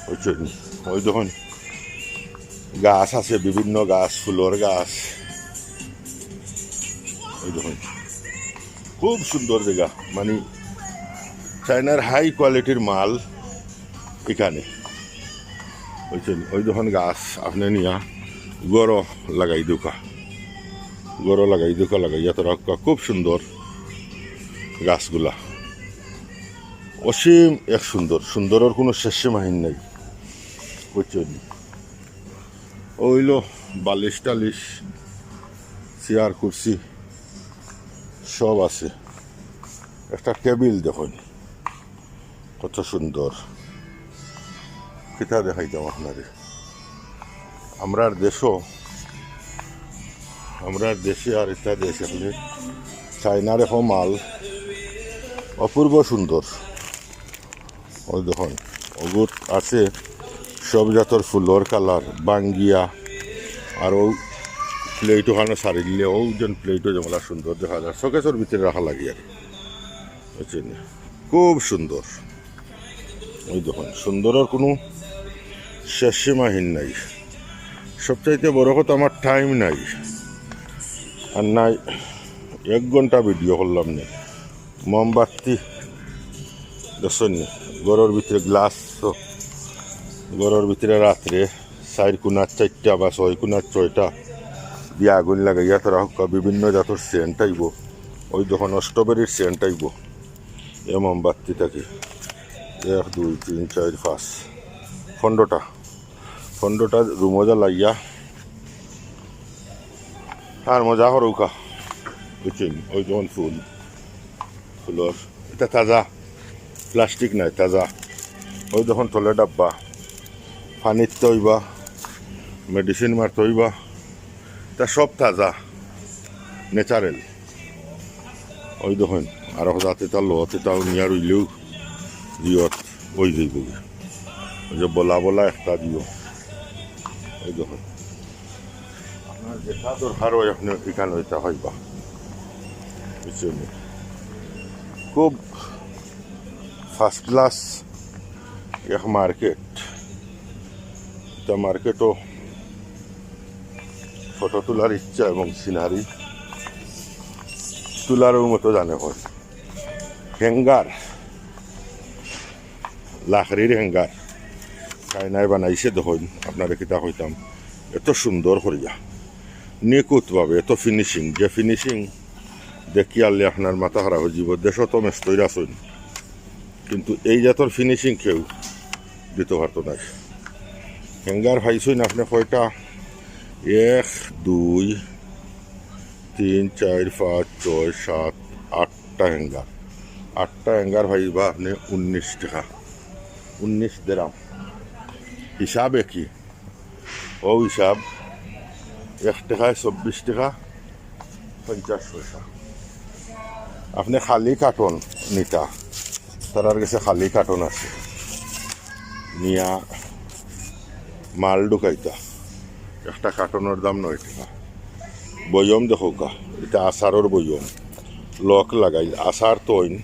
বুঝছইন নি? ওই দেখইন গাছ আছে, বিভিন্ন গাছ, ফুলর গাছ। ওই দেখইন খুব সুন্দর জাগা, মানে চায়নার হাই কোয়ালিটির মাল ইখানে। বুঝছইন নি? ওই দেখইন গাছ আপনে নিয়া ঘরো লাগাই দেউক্কা, ঘরো লাগাই দেউক্কা, লাগাইয়া তো রাখউক্কা। খুব সুন্দর গাছগুলা, অসীম এক সুন্দর, সুন্দরর কুনু শেষ সীমাহীন নাই, বুঝছইন নি? অইলো বালিশ টালিশ, চেয়ার কুরসি সব আছে। একটা টেবিল দেখইন কত সুন্দর। কিতা দেখাইতাম আপনারে, আমরার দেশো, আমরার দেশে আর ইটা দেশ, আপনে চায়নার এক মাল অপূর্ব সুন্দর। ওই দেখইন, ওগুত আছে সব জাতর ফুলর কালার, বাঙ্গিয়া। আর ও প্লেট ওখানো সারিলে, ও যেন প্লেটও যেমন সুন্দর দেখা যায়, শোকেসর ভিতরে রাখা লাগে আর কি। বুঝছইন নি? খুব সুন্দর। ওই দেখইন, সুন্দরর কুনু শেষ সীমাহীন নাই। সবচাইতে বড় কথা, আমার টাইম নাই, আর নাই এক ঘন্টা ভিডিও করলাম নি। মোমবাতি দেখছইন নি, ঘরর ভিতরে গ্লাস, তো ঘরর ভিতরে রাত্রে চাইর কুনাত চাইরটা বা ছয় কুনাত ছয়টা দিয়া আগুন লাগাইয়া তারা হক্কা বিভিন্ন জাতর সেন্ট আইবো। ওই দেখইন স্ট্রবেরির সেন্ট আইবো এ মোমবাতি থাকি। এক, দুই, তিন, চাইর, পাঁচ, পনরোটা। পনরোটা রুমো জ্বালাইয়া আর মজা করউক্কা। বুঝছইন নি? ওই দেখইন ফুল, ফুলর, ইটা তাজা, প্লাস্টিক নায়, তাজা। ওই দেখইন তলে ডাব্বা, পানি দিতা অইবা, মেডিসিন মারতা অইবা, ইতা সব তাজা, ন্যাচারাল। ওই দেখইন, আর এক জাত ইতা লত, ইতা নিয়া রইলেও জিয়ত অই যাইবো গি। ওই যে বলা বলা একটা দিও। ওই দেখইন, আপনার যেটা দরকার অয় আপনে ইখান অইতা পাইবা। বুঝছইন নি? খুব ফার্স্ট ক্লাস এক মার্কেট। তা মার্কেটও ফটো তোলার ইচ্ছা এবং সিনারি তোলারও মতো জানে হয়। হ্যাঙ্গার, লাকড়ির হ্যাঙ্গার চাইনায় বানাইছে। দেখইন, আপনারে কিতা কইতাম, এত সুন্দর করিয়া নিখুঁতভাবে, এত ফিনিশিং, যে ফিনিশিং দেখিয়ারলে আপনার মাথা খারাপ অইযিবো। দেশো তো মেস্তইর আছইন, কিন্তু এই জাতর ফিনিশিং কেউ দিতো পারতো নায়। হ্যাঙ্গার পাইছইন আপনে কয়টা? এক, দুই, তিন, চাইর, পাঁচ, ছয়, সাত, আটটা হ্যাঙ্গার। আটটা হ্যাঙ্গার পাইবা আপনে উনিশ টেকা, উনিশ দেরাম। হিসাবে কি? অউ হিসাব এক টেকায় চব্বিশ টেকা পঞ্চাশ পয়সা। আপনে খালি কার্টন নিতা, তারার গেছে খালি কার্টন আছে, নিয়া মাল ঢুকাইতা। একটা কার্টনর দাম নয় টেকা। বয়ম দেখউক্কা, ইটা আচারর বয়ম, লক লাগাইল, আচার থইন।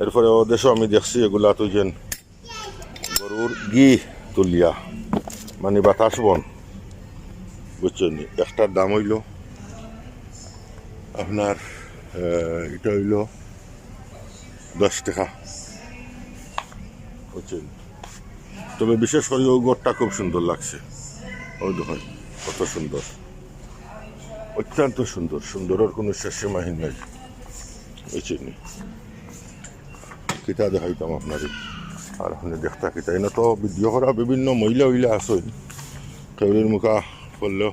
এরপরে অউ দেশো আমি দেখছি এগুলা তো যেন গরুর ঘি তুলিয়া, মানে বাতাস বন, বুঝছইন নি? একটার দাম অইলো আপনার, আহ, ইটা অইলো দশ টেকা, বুঝছইন নি? তবে বিশেষ করি অউ ঘরটা খুব সুন্দর লাগছে। অউ দেখইন কত সুন্দর, অত্যন্ত সুন্দর, সুন্দরর কোনো শেষ সীমাহীন নাই, বুঝছইন নি? কিতা দেখাইতাম আপনারে, আর আপনে দেখতা কিতা। ইনো তো ভিডিও করা বিভিন্ন মহিলা উইলা আছইন, কেউরির মুখা করলেও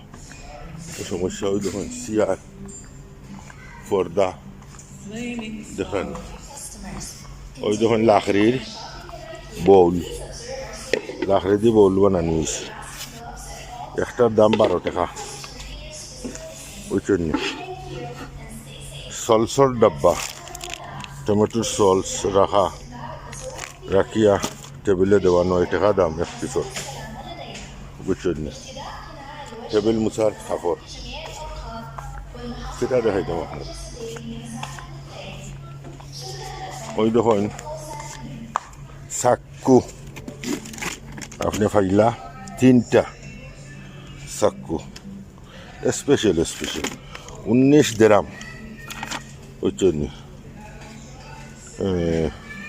সমস্যা। অউ দেখইন চেয়ার, পর্দা, দেখইন, অউ দেখইন লাকড়ির বাউল, লাকড়িদি বাউল বানানি অইছে। একটার দাম বারো টেকা, বুঝছইন নি? সলসর ডাব্বা, টমেটোর সলস রাখা, রাখিয়া টেবিলে দেওয়া, নয় টেকা দাম এক পিসর, বুঝছইন নি? টেবিল মুছার কাপড়, সেটা দেখাইতাম আপনারে। অউ দেখইন চাক্কু, আপনে পাইলা তিনটা চাক্কু, স্পেশাল, স্পেশাল, উনিশ দেরাম, বুঝছইন নি? এ,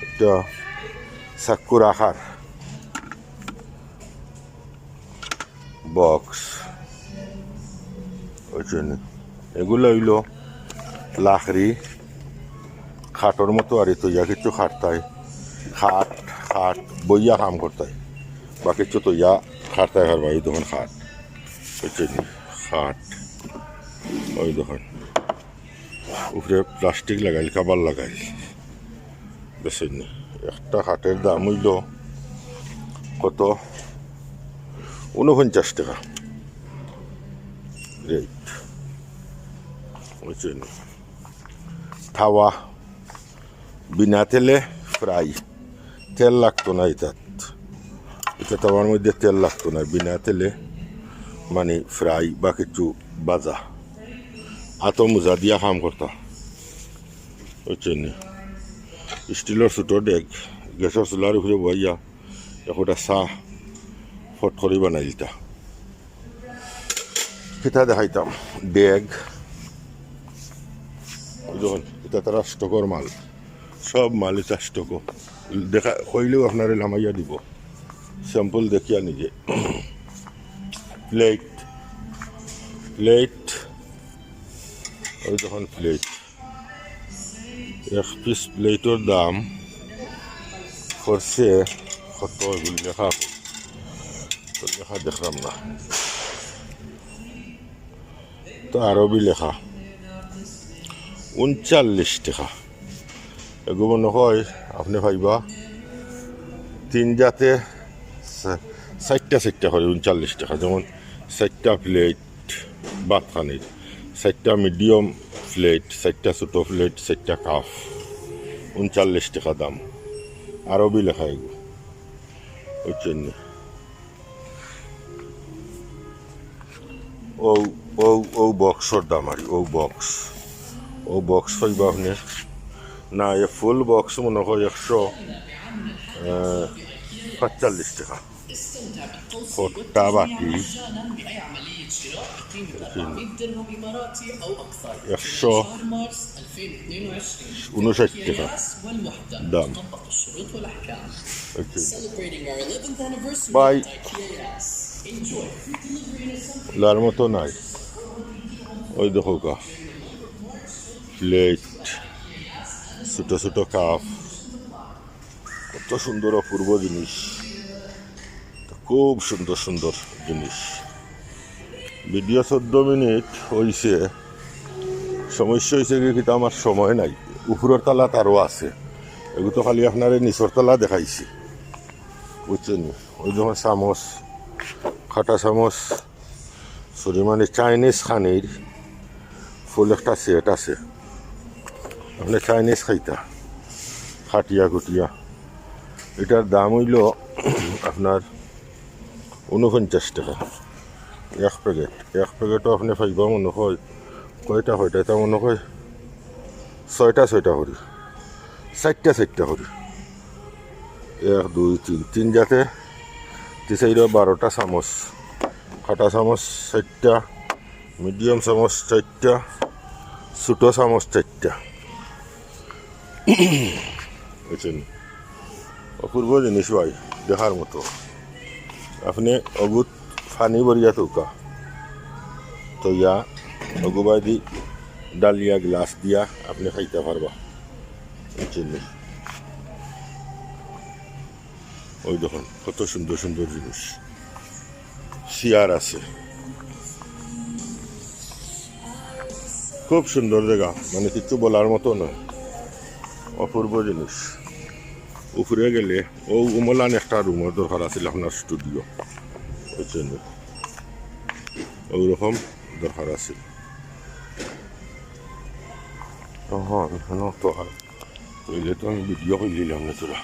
ইটা চাক্কু রাখার বক্স, বুঝছইন নি? এগুলা অইলো লাকড়ি, খাটর মতো আর ইতা কিচ্ছু খাটতায়, খাট, খাট, বইয়া কাম করতায়, বা কিচ্ছু থইয়া খাটতায় পারবা, অউ দেখইন খাট, বুঝছইন নি? খাট, অউ দেখইন। উপরে প্লাস্টিক লাগাইল, কভার লাগাইল। বুঝছইন নি? একটা খাটের দাম অইলো কত? ঊনপঞ্চাশ টেকা। রেট। বুঝছইন নি? তাওয়া, বিনা তেলে ফ্রাই, তেল লাগতো না ইতাত। ইতা তাওয়ার মধ্যে তেল লাগতো না, বিনা তেলে মানে ফ্রাই বা কিছু ভাজা। আতো মুজা দিয়া কাম করতা, বুঝছইন নি? স্টিলর ছোট ডেগ, গ্যাসর চুলার উপরে বইয়া একটা চা ফট করি বানাইলিতা। কিতা দেখাইতাম, ডেগ, অউ দেখইন, ইতা তারা স্টকর মাল, সব মাল ইতা স্টকও। দেখা কইলেও আপনারে লামাইয়া দিব, স্যাম্পল দেখিয়া নিজে। প্লেট, প্লেট, অউ দেখইন প্লেট, এক পিস প্লেটর দাম করছে কত, এগুলি লেখা আছে। তো লেখা দেখলাম না, তো আরবি লেখা, ঊনচল্লিশ টেকা। এগু মনে হয় আপনে পাইবা তিন জাতে চা-, চাইরটা চাইরটা করি ঊনচল্লিশ টেকা, যেমন চাইরটা প্লেট ভাত খানির, চাইরটা মিডিয়াম প্লেট, চাইরটা ছোট প্লেট, চাইরটা কাপ, ঊনচল্লিশ টেকা দাম। আরবি লেখা এগু, বুঝছইন নি? অউ, অউ, অউ বক্সর দাম আর, অউ বক্স, ও বক্স পাইবা আপনে। না, এ ফুল বক্স মনে হয় একশো, আহ, পাঁচচল্লিশ টেকা। ফোরটা বাটি। একশো ঊনষাট টেকা দাম। ভাই, লার মতো নাই। ওই দেখো গা, প্লেট, ছোট ছোট কাপ, কত সুন্দর অপূর্ব জিনিস, খুব সুন্দর সুন্দর জিনিস। ভিডিও চোদ্দ মিনিট হইছে, সমস্যা হইছে কি, কিতা আমার সময় নাই। উপরর তালাত আরও আছে, এগু তো খালি আপনারে নিচর তালা দেখাইছি, বুঝছেন নি? ওই দেখো চামচ, কাটা চামচ, ছুরি, মানে চাইনিজ খানির ফুল একটা সেট আছে। আপনে চাইনিজ খাইতা, কাটিয়া কুটিয়া। এটার দাম অইলো আপনার ঊনপঞ্চাশ টেকা এক প্যাকেট। এক প্যাকেটও আপনে পাইবা মনে হয় কয়টা, কয়টা, এটা মনে হয় ছয়টা, ছয়টা করি, চাইরটা, চাইরটা করি। এক, দুই, তিন, তিন জাতে, তিন চাইরো বারোটা চামচ, কাটা চামচ চাইরটা, মিডিয়াম চামচ চাইরটা, ছোট চামচ চাইরটা। বুঝছেন? অপূর্ব জিনিস ভাই, দেখার মতো। আপনে অগুত পানি ভরিয়া থুকা, থইয়া অগুবায়দি ডালিয়া গ্লাস দিয়া আপনে খাইতা পারবা। বুঝছেন নি? ওই দেখুন, কত সুন্দর সুন্দর জিনিস, চেয়ার আছে। খুব সুন্দর জাগা, মানে, কিচ্ছু বলার মতো নয়, অপূর্ব জিনিস। উপরে গেলে ও উমলান একটা রুমর দরকার আছিল আপনার স্টুডিও, বুঝছেন নি? ওইরকম দরকার আছিল। তখন এখানে তো আর, অইলে তো আমি ভিডিও করিলিলাম না তোরা।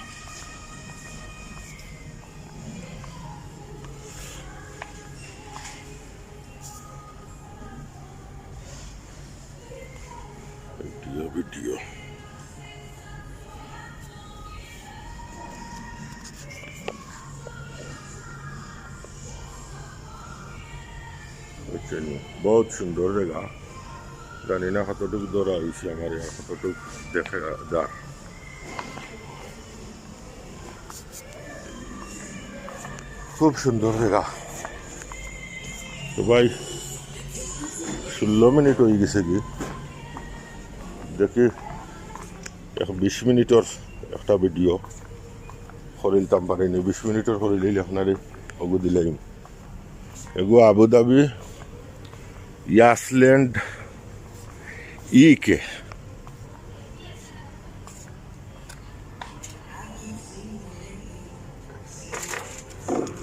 Video, video. বুঝছেন নি? বহুত সুন্দর জাগা। জানি না কতটুকু ধরা হইছে আমার, আর কতটুকু দেখা যার। খুব সুন্দর জাগা। তো ভাই, ষোলো মিনিট হয়ে গেছে কি, দেখি এক বিশ মিনিটর একটা ভিডিও করিলতাম পারিনি, বিশ মিনিটর করিলেই আপনারে অগু দিলাইম। এগু আবুধাবি ইয়াসল্যান্ড ইকে।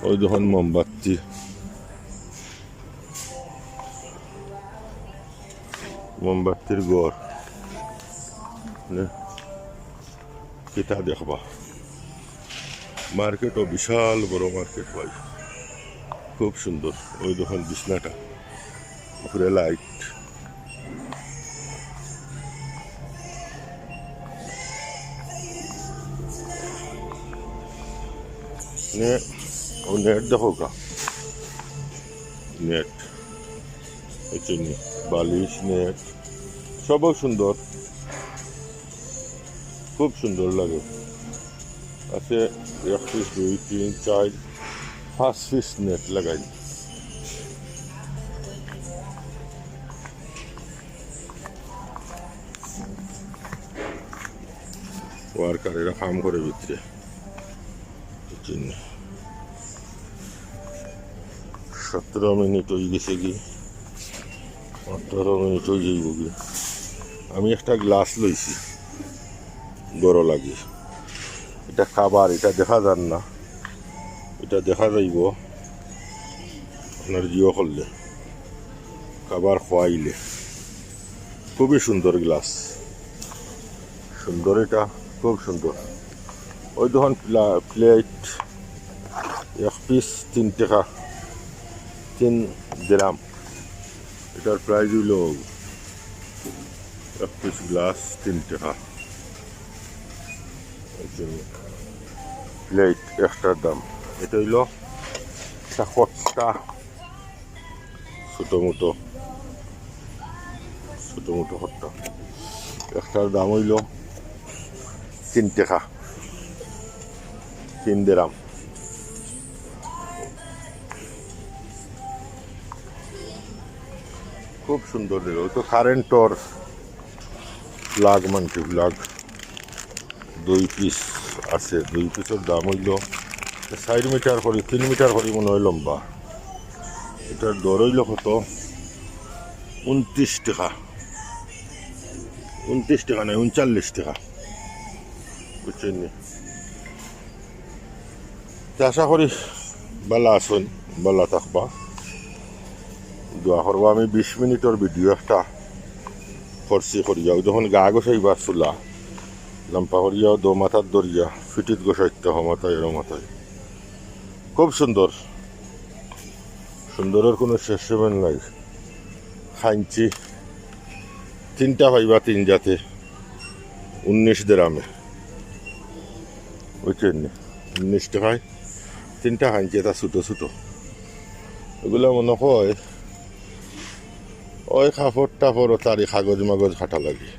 ওই দেখুন মোমবাতি, মোমবাতির ঘর। নে, কিতা দেখবা? মার্কেটও বিশাল বড় মার্কেট ভাই, খুব সুন্দর। ওই দেখুন বিছনাটা, উপরে লাইট। নে, ও নেট দেখো গা, নেট, এই যে নে, বালিশ, নেট, সবও সুন্দর, খুব সুন্দর লাগে। আছে এক পিস, দুই, তিন, চার, পাঁচ পিস নেট লাগাই। ওয়ার্কার এরা কাম করে ভিতরে, বুঝছেন নি? সতেরো মিনিট হয়ে গেছে কি, আঠারো মিনিট হয়ে যাইব কি। আমি একটা গ্লাস লইছি, বড় লাগে, এটা কাবার, এটা দেখা যার না, এটা দেখা যাইব আপনার জিও করলে, কাবার খোয়াইলে। খুবই সুন্দর গ্লাস, সুন্দর, এটা খুব সুন্দর। ওই দেখুন প্লা-, প্লেট, এক পিস তিন টাকা, তিন দিরাম। এটার প্রাইস হইল এক পিস গ্লাস তিন টেকা। প্লেট একটার দাম। ইটা অইলো একটা খট্টা, ছোটো মোটো, ছোটো মোটো খট্টা। একটার দাম অইলো তিন টেকা, তিন দেরাম। খুব সুন্দর দিল। ওই তো কারেন্টর প্লাগ মানছি, প্লাগ দুই পিস আছে। দুই পিসর দাম অইলো চাইর মিটার করি, তিন মিটার করি মনে অয় লম্বা। ইটার দর অইলো কত? ঊনত্রিশ টেকা। ঊনত্রিশ টেকা নায়, ঊনচল্লিশ টেকা। বুঝছইন নি? তে আশা করি ভালা আছইন, ভালা থাকবা, দোয়া করবা। আমি বিশ মিনিটর ভিডিও একটা করছি করিয়া, ওই যখন গা গোসাইবা চুলা, লাম্পা করিয়া দো মাথাত ধরিয়া, ফিটিত গোসাইতে হ মাথায়, এরো মাথায়। খুব সুন্দর, সুন্দরর কোনো শেষ সীমা নাই। খাইঞ্চি তিনটা পাইবা তিন জাতে, উনিশ দেরামে। বুঝছইন নি? উনিশ টেকায় তিনটা খাইঞ্চি, এটা ছোটো ছোটো। এগুলা মনে হয় ওই কাপড় টাপড় ও তারি কাগজ মাগজ কাটা লাগি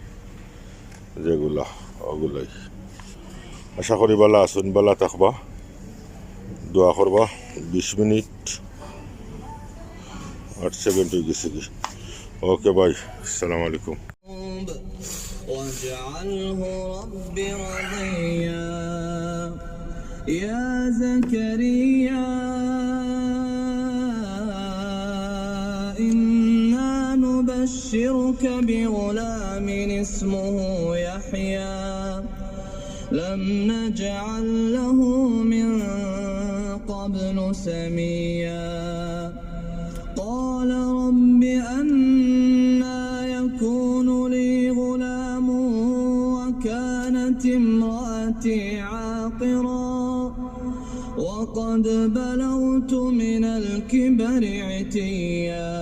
যেগুলা, ওগুলাই। আশা করি ভালা আছইন, ভালা থাকবা, দোয়া করবা। বিশ মিনিট আট সেকেন্ড অই গেছে কি। ওকে ভাই, আসসালামু আলাইকুম। واجعله رب رضيا. يا زكريا، إنا نبشرك بغلام اسمه يحيى، لم نجعل له من قبل سميا. قال رب أنى يكون لي غلام وكانت امرأتي عاقرا وقد بلغت من الكبر عتيا.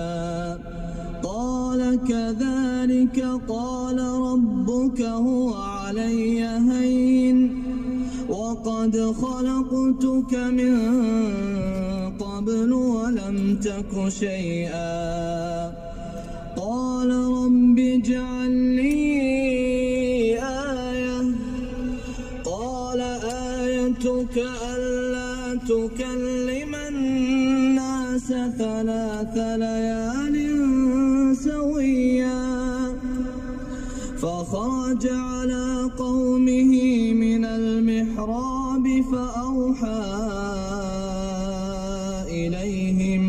قال كذلك قال ربك هو علي هين وقد خلقتك من قبل ولم تك شيئا. قال رب اجعل لي آية. قال آيتك ألا تكلم الناس ثلاث ليال سويا. فخرج على قومه من المحراب فأوحى إليهم،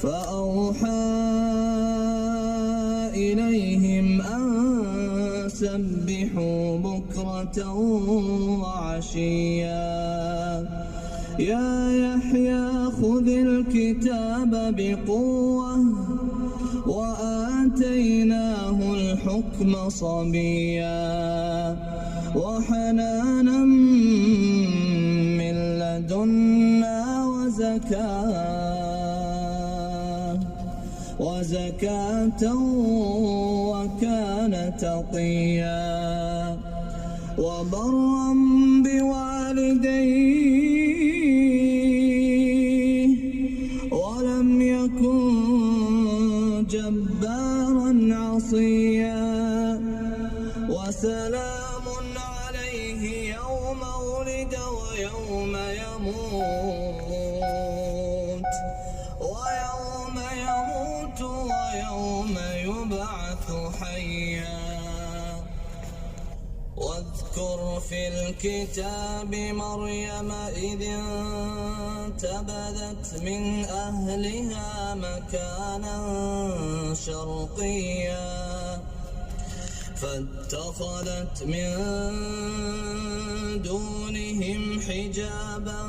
فأوحى إليهم أن سبحوا بكرة وعشيا. يا يحيى خذ الكتاب بقوة وآتيناه الحكم صبيا وحنانا من لدنا وزكاة، وزكاة وكان تقيا. وبرا بوالديه ولم يكن جبارا عصيا. وسلام عليه يوم ولد ويوم يموت، ويوم يموت ويوم يبعث حيا. واذكر في الكتاب مريم إذ انتبذت من أهلها مكانا شرقيا فاتخذت من دونهم حجابا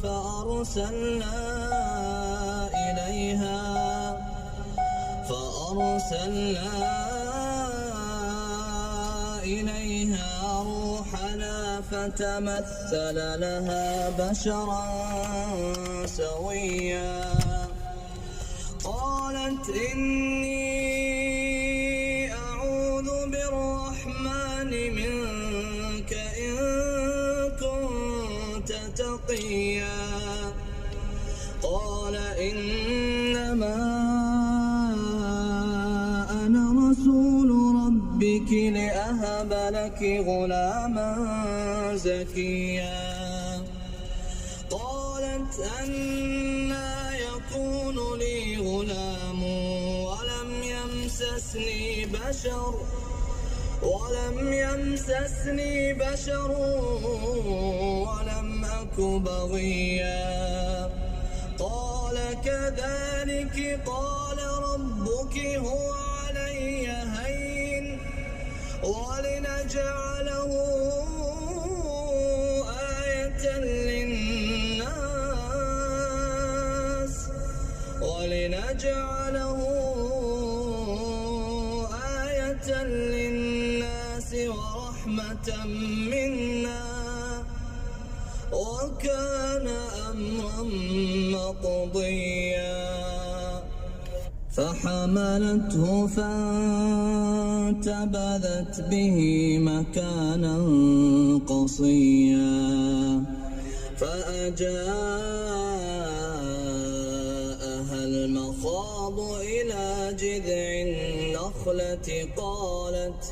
فأرسلنا إليها، فأرسلنا إليها روحنا فتمثل لها بشرا سويا. قالت إني أعوذ لأهب لك غلاما زكيا. قالت: أنى يكون لي غلام ولم يمسسني بشر، ولم يمسسني بشر ولم أك بغيا. قال: كذلك قال ربك هو علي هين، ولنجعله آية للناس، ولنجعله آية للناس ورحمة منا، وكان أمرا مقضيا. فحملته فانتبذت به مكانا قصيا. فأجاءها المخاض إلى جذع النخلة قالت،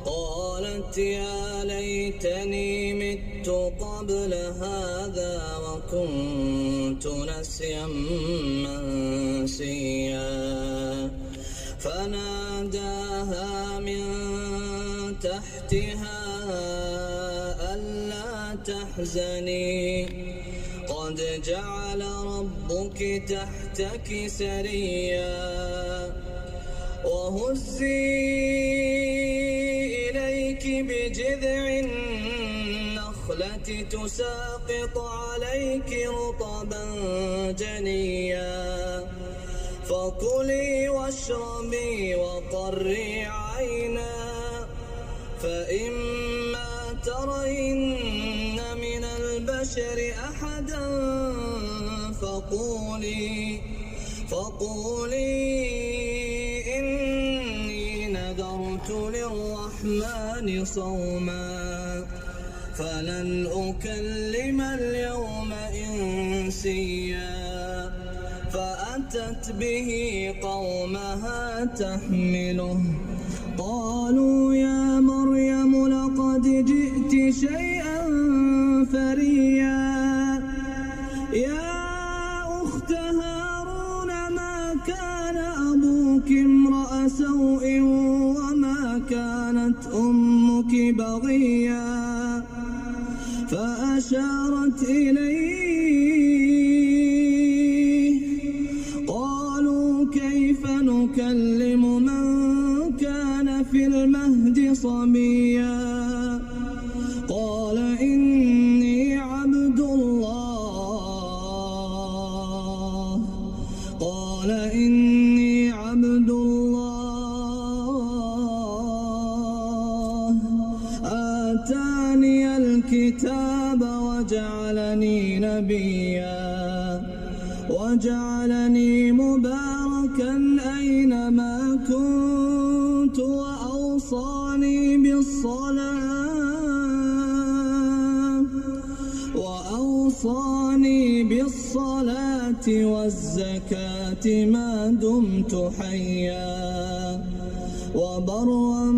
قالت: يا ليتني مت قبل هذا وكنت نسيا منسيا. فناداها من تحتها ألا تحزني، قد جعل ربك تحتك سريا، وهزي إليك بجذع النخلة تساقط عليك رطبا جنيا، فكلي واشربي وقري عينا، فإما ترين من البشر أحدا فقولي، فقولي إني نذرت للرحمن صوما، فلن أكلم اليوم إنسيا. فأتت به قومها تحمله، قالوا يا مريم لقد جئت شيئا فريا. يا أخت هارون ما كان أبوك امرأ سوء وما كانت أمك بغيا. فأشارت إليه. قالوا كيف نكلم من كان في المهد صبيا. قال إني عبد الله. قال إني عبد الله آتاني الكتاب وجعلني نبيا وجعلني مباركا أينما كنت وأوصاني بالصلاة وأوصاني بالصلاة والزكاة ما دمت حيا وبرا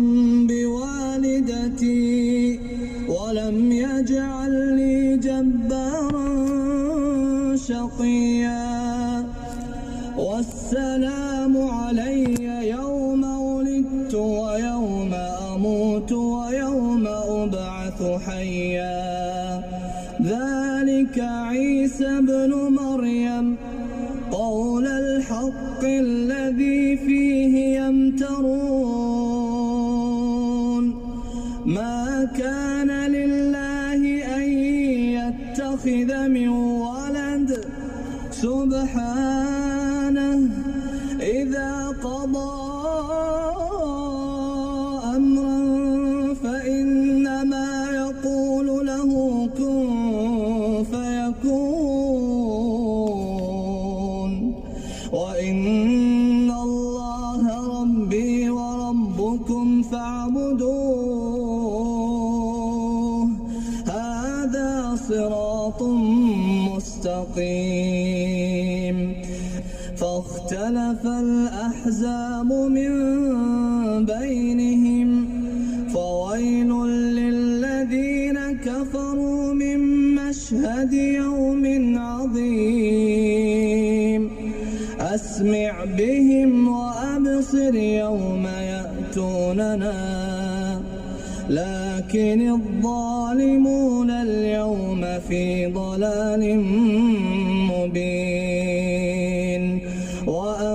بوالدتي ولم يجعلني جبارا شقيا. والسلام علي يوم ولدت ويوم أموت ويوم أبعث حيا. ذلك عيسى ابن مريم قول الحق الذي فيه يمترون. ما كان لله أن يتخذ من ولد، سبحانه، إذا قضى أمرا فإنما يقول له كن فيكون. وإن الله ربي وربكم فاعبدوه، هذا صراط مستقيم. فاختلف الأحزاب من بينهم مشهد يوم عظيم. أسمع بهم وأبصر يوم يأتوننا، لكن الظالمون اليوم في ضلال مبين. وأنذرهم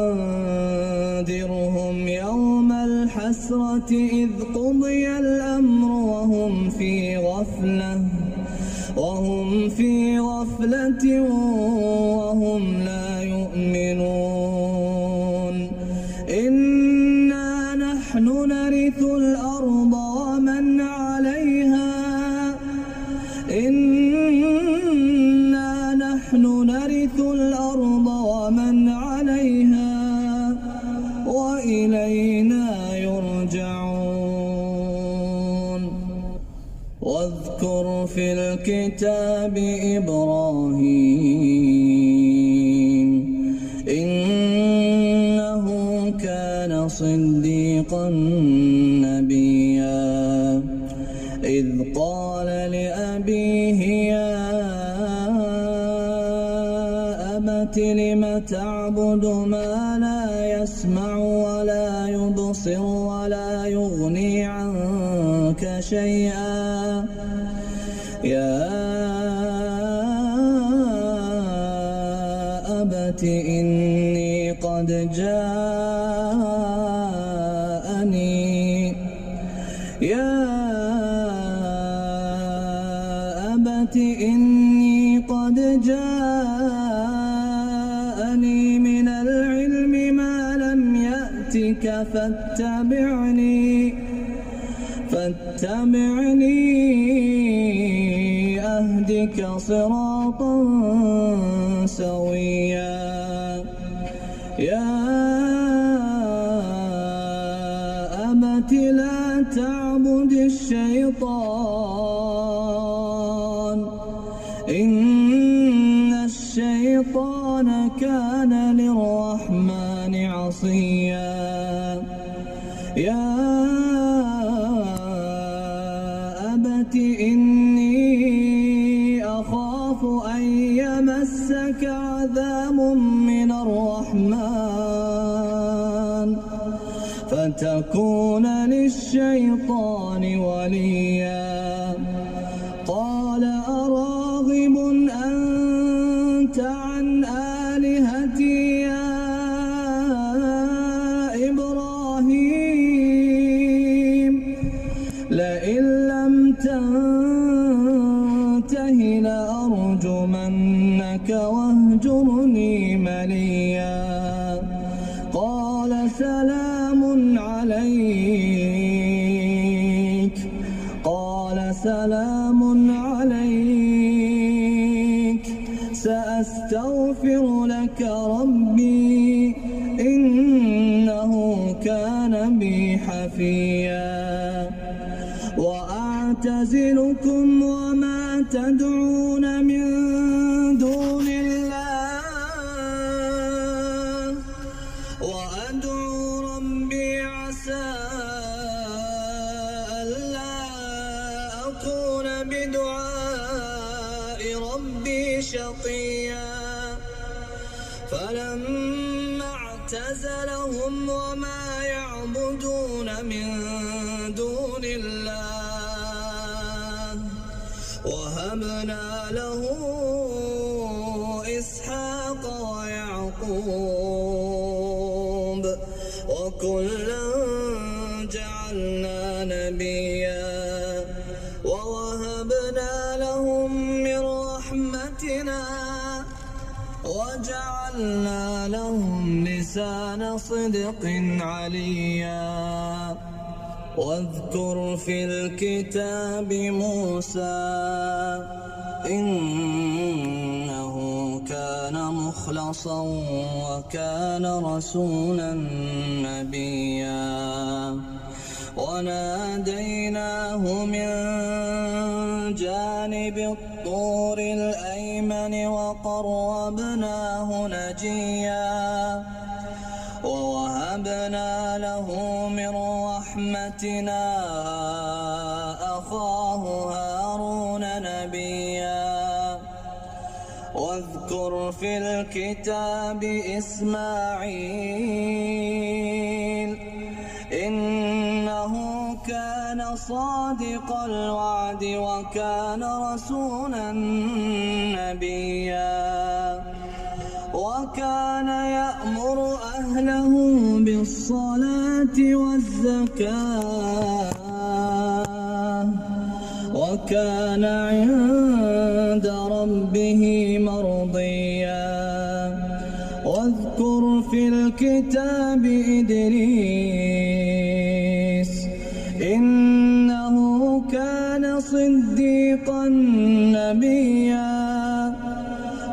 يوم الحسرة إذ قضي الأمر وهم في غفلة، وهم في غفلة وهم لا يؤمنون. إنا نحن نرث الأرض ومن عليها، إنا نحن نرث الأرض ومن عليها وإلينا يرجعون. واذكر في الكتاب إبراهيم، إنه كان صديقا نبيا، إذ قال لأبيه يا أبت لم تعبد ما لا يسمع ولا يبصر ولا يغني عنك شيئا. يا أبت إني قد جاءني، يا أبت إني قد جاءني من العلم ما لم يأتك فاتبعني، فاتبعني أهدك صراطا سويا. يا أبت لا تعبد الشيطان، إن الشيطان كان للرحمن عصيا. يا أبت إني أخاف أن يمسك عذاب من الرحمن فتكون للشيطان وليا. قال أراغب أنت عن آلهتي يا إبراهيم، لئن لم تنته لأرجمنك واهجرني مليا. قال سلام عليك، قال سلام عليك، سأستغفر لك ربي، إنه كان بي حفيا. وأعتزلكم وما تدعون من دون الله، وأدعو ربي عسى ألا أكون بدعاء ربي شقيا. فلما اعتزلهم وما يعبدون من دون الله، وهبنا له إسحاق ويعقوب، وكلا جعلنا نبيا، ووهبنا لهم من رحمتنا، وجعلنا لهم لسان صدق عليا. واذكر في الكتاب موسى، إنه كان مخلصا وكان رسولا نبيا. وناديناه من جانب الطور الأيمن وقربناه نجيا. ووهبنا له من رحمتنا أخاه هارون نبيا. واذكر في الكتاب إسماعيل إنه كان صادق الوعد وكان رسولا نبيا وكان يأمر أهله بالصلاة والزكاة وكان عند ربه مرضيا. واذكر في الكتاب إدريس إنه كان صديقا نبيا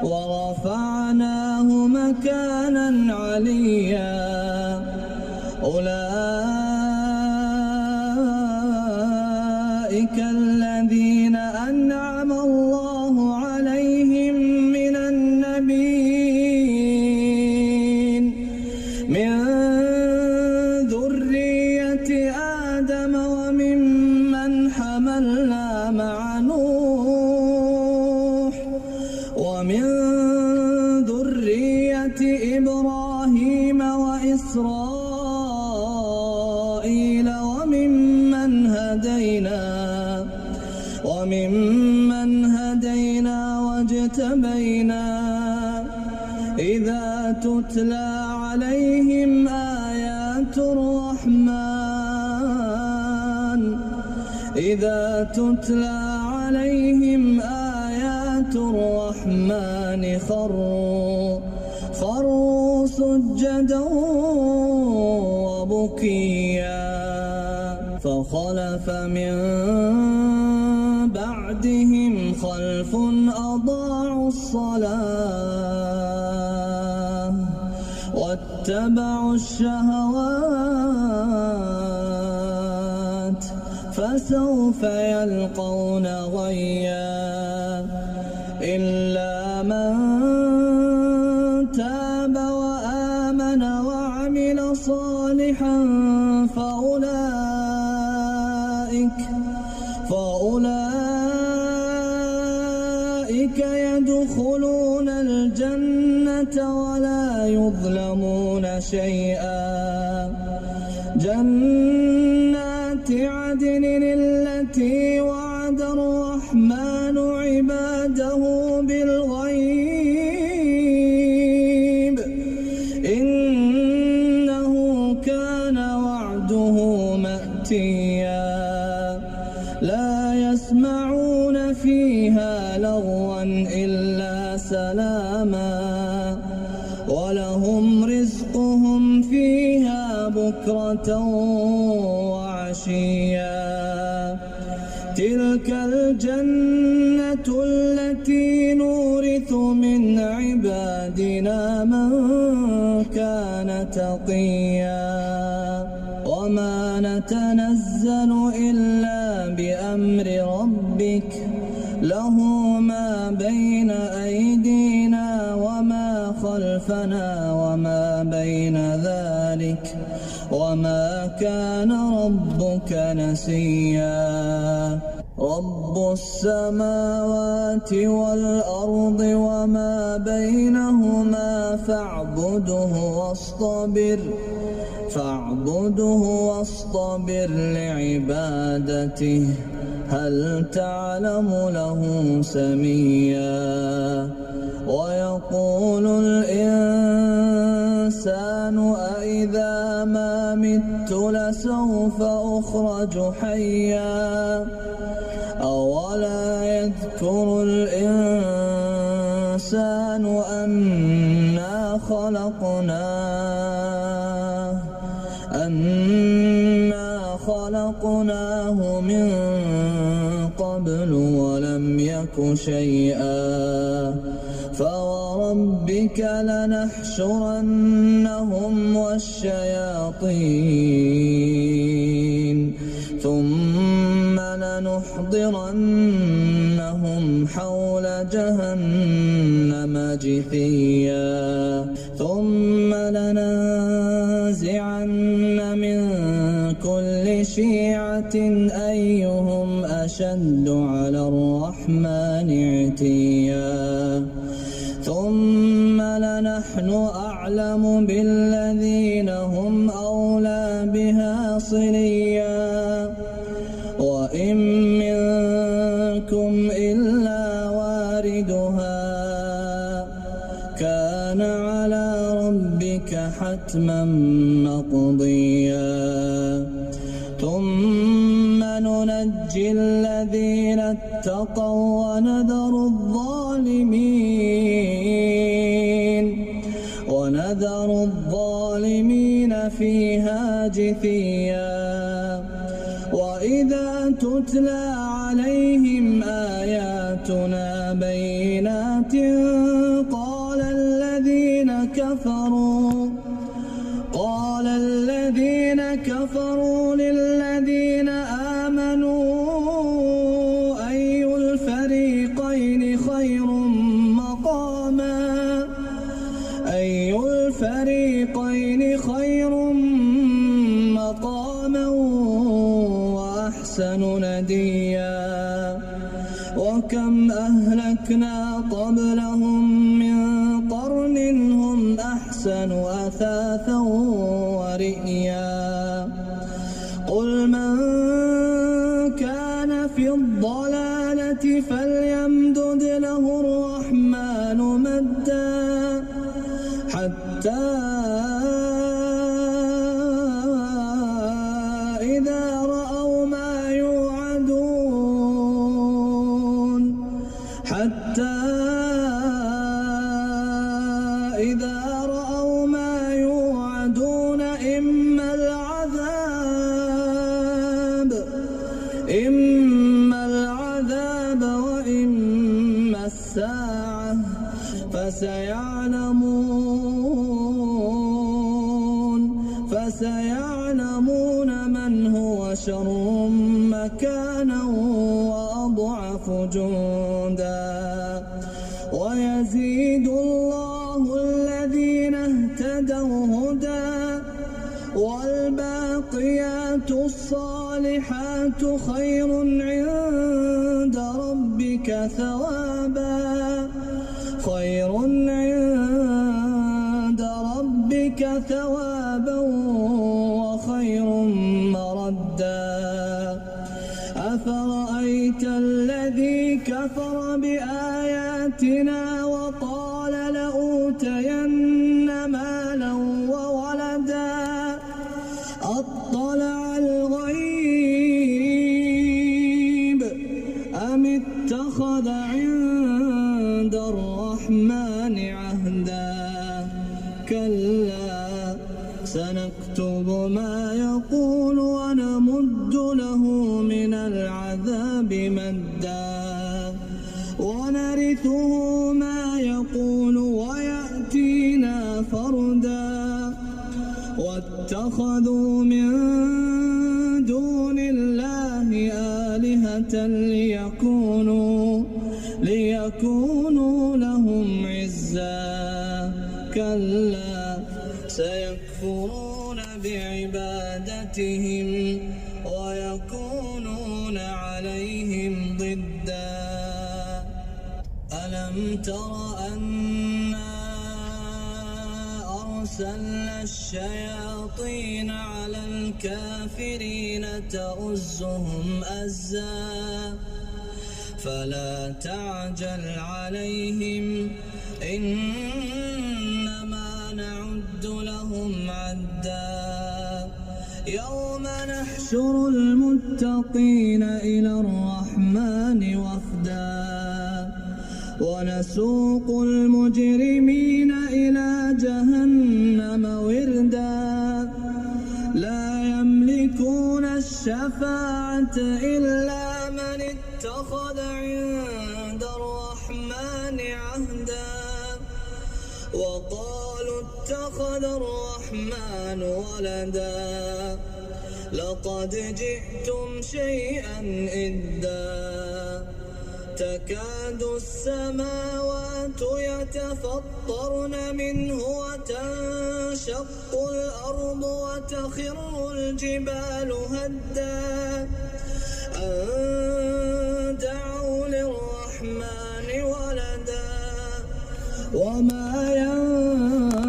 ورفعناه مكانا عليا. أولئك الذين أنعم الله عليهم من النبيين من ذرية آدم وممن حملنا مع نوح ومن ذرية إبراهيم وإسرائيل وممن هدينا وممن هدينا واجتبينا إذا تتلى عليهم آيات الرحمن إذا تتلى عليهم آيات الرحمن خروا خروا سجدا وبكيا. فخلف من بعدهم خلف أضاعوا الصلاة واتبعوا الشهوات فسوف يلقون غيا. إلا من تاب وآمن وعمل صالحا فأولئك فأولئك يدخلون الجنة ولا يظلمون شيئا. جنات عدن التي وعد الرحمن عباده بالغيب إنه كان وعده مأتيا. لا يسمعون فيها لغوا إلا سلاما ولهم رزقهم فيها بكرة وعشيا. تلك الجنة التي نورث من عبادنا من كان تقيا. وما نتنزل إلا بأمر ربك له ما بين أيدينا وما خلفنا وما بين ذلك وما كان ربك نسيا. رب السماوات والأرض وما بينهما فاعبده واصطبر فاعبده واصطبر لعبادته هل تعلم له سميا. ويقول الإنسان أإذا ما مت لسوف أخرج حيا. أولا يذكر الإنسان أنا خلقناه أنا خلقناه من قبل ولم يك شيئا. فوربك لنحشرنهم والشياطين ثم لنحضرنهم حول جهنم جثيا. ثم لننزعن من كل شيعة أيهم أشد على الرحمن عتيا. ثم أعلم بالذين هم أولى بها صليا. وإن منكم إلا واردها، كان على ربك حتما مقضيا. ثم ننجي الذين اتقوا ونذر الظالمين، ونذر الظالمين فيها جثيا. وإذا تتلى عليهم آياتنا بينات قال الذين كفروا قال الذين كفروا للذين آمنوا أي الفريقين خير مقاما، أي الفريقين خير مقاما وأحسن نديا. وكم أهلكنا قبلهم من قرن هم أحسن أثاثا ورئيا. قل من كان في الضلالة فليمدد له الرحمن مدا حتى إذا رأوا ما يوعدون، حتى إذا رأوا ما يوعدون إما العذاب، إما العذاب وإما الساعة، فسيعلمون، فسيعلمون من هو شر مكانا وأضعف جندا. ويزيد الله الذين اهتدوا هدى، والباقيات الصالحات خير عند ربك ثوابا، خير عند ربك ثوابا وخير مردا. أفرأيت الذي كفر بآياتنا وقال لأوتين مالا وولدا أطلع الغيب أم اتخذ عند الرحمن عهدا؟ كلا سنكتب ما يقول ونمد له من العذاب مدا ونرثه ما يقول ويأتينا فردا. واتخذوا من دون الله آلهة ليكونوا، ليكونوا لهم عزا. كلا سيكفرون بعبادتهم ويكونون عليهم ضدا. ألم تر أنا أرسلنا الشياطين على الكافرين تؤزهم أزا. فلا تعجل عليهم إنما نعد لهم عدا. يوم نحشر المتقين إلى الرحمن وفدا. ونسوق المجرمين إلى جهنم وردا. لا يملكون الشفاعة إلا من اتخذ عند الرحمن عهدا. وقالوا اتخذ الرحمن ولدا. لقد جئتم شيئا إدا. تكاد السماوات يتفطرن منه وتنشق الأرض وتخر الجبال هدا. أن دعوا للرحمن ولدا. وما ينبغي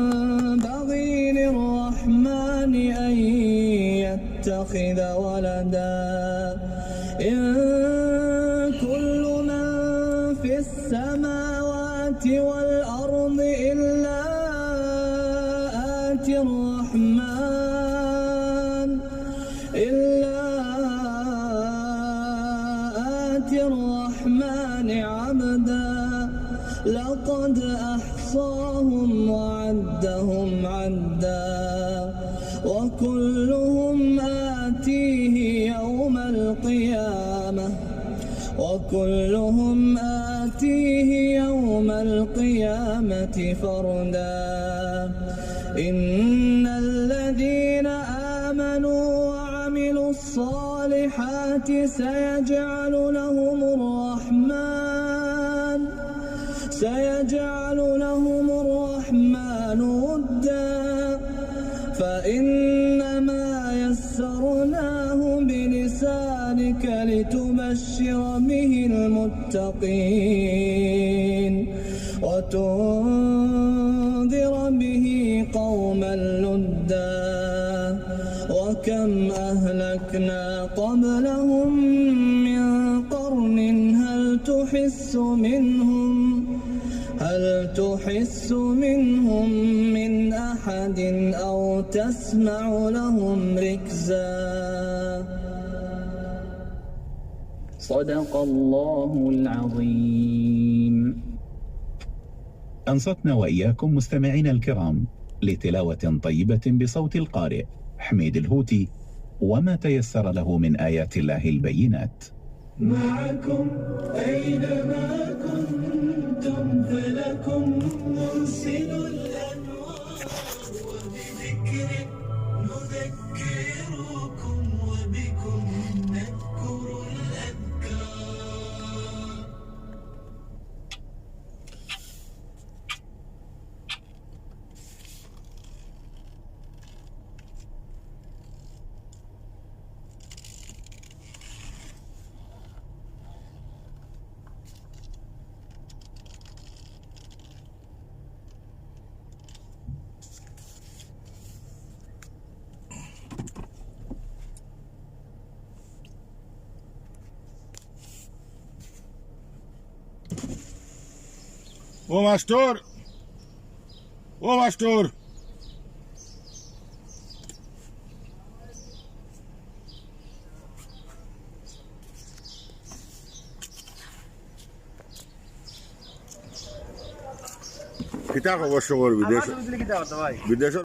يتخذ ولدا. إن كل من في السماوات والأرض إلا آتي الرحمن، إلا آتي الرحمن عبدا. لقد أحصاهم وعدهم عدا. وكلهم آتيه يوم القيامة، وكلهم آتيه يوم القيامة فردا. إن الذين آمنوا وعملوا الصالحات سيجعل لهم الرحمن، سيجعل لهم الرحمن ودا. فإنما يسرناه بلسانك لتبشر به المتقين وتنذر به قوما لدا. وكم أهلكنا قبلهم من قرن هل تحس منهم، هل تحس منهم من أحد أو تسمع لهم ركزا. صدق الله العظيم. أنصتنا وإياكم مستمعينا الكرام لتلاوة طيبة بصوت القارئ حميد الهوتي وما تيسر له من آيات الله البينات. معكم أينما كنتم فلكم مرسل الأنوار، وبذكر نذكركم وبكم نذكر الأذكار. ও মাস্টর, ও মাস্টর। কিতা খবর সবর বিদেশ? আমার তো বুঝলি কিতা করতে ভাই? বিদেশ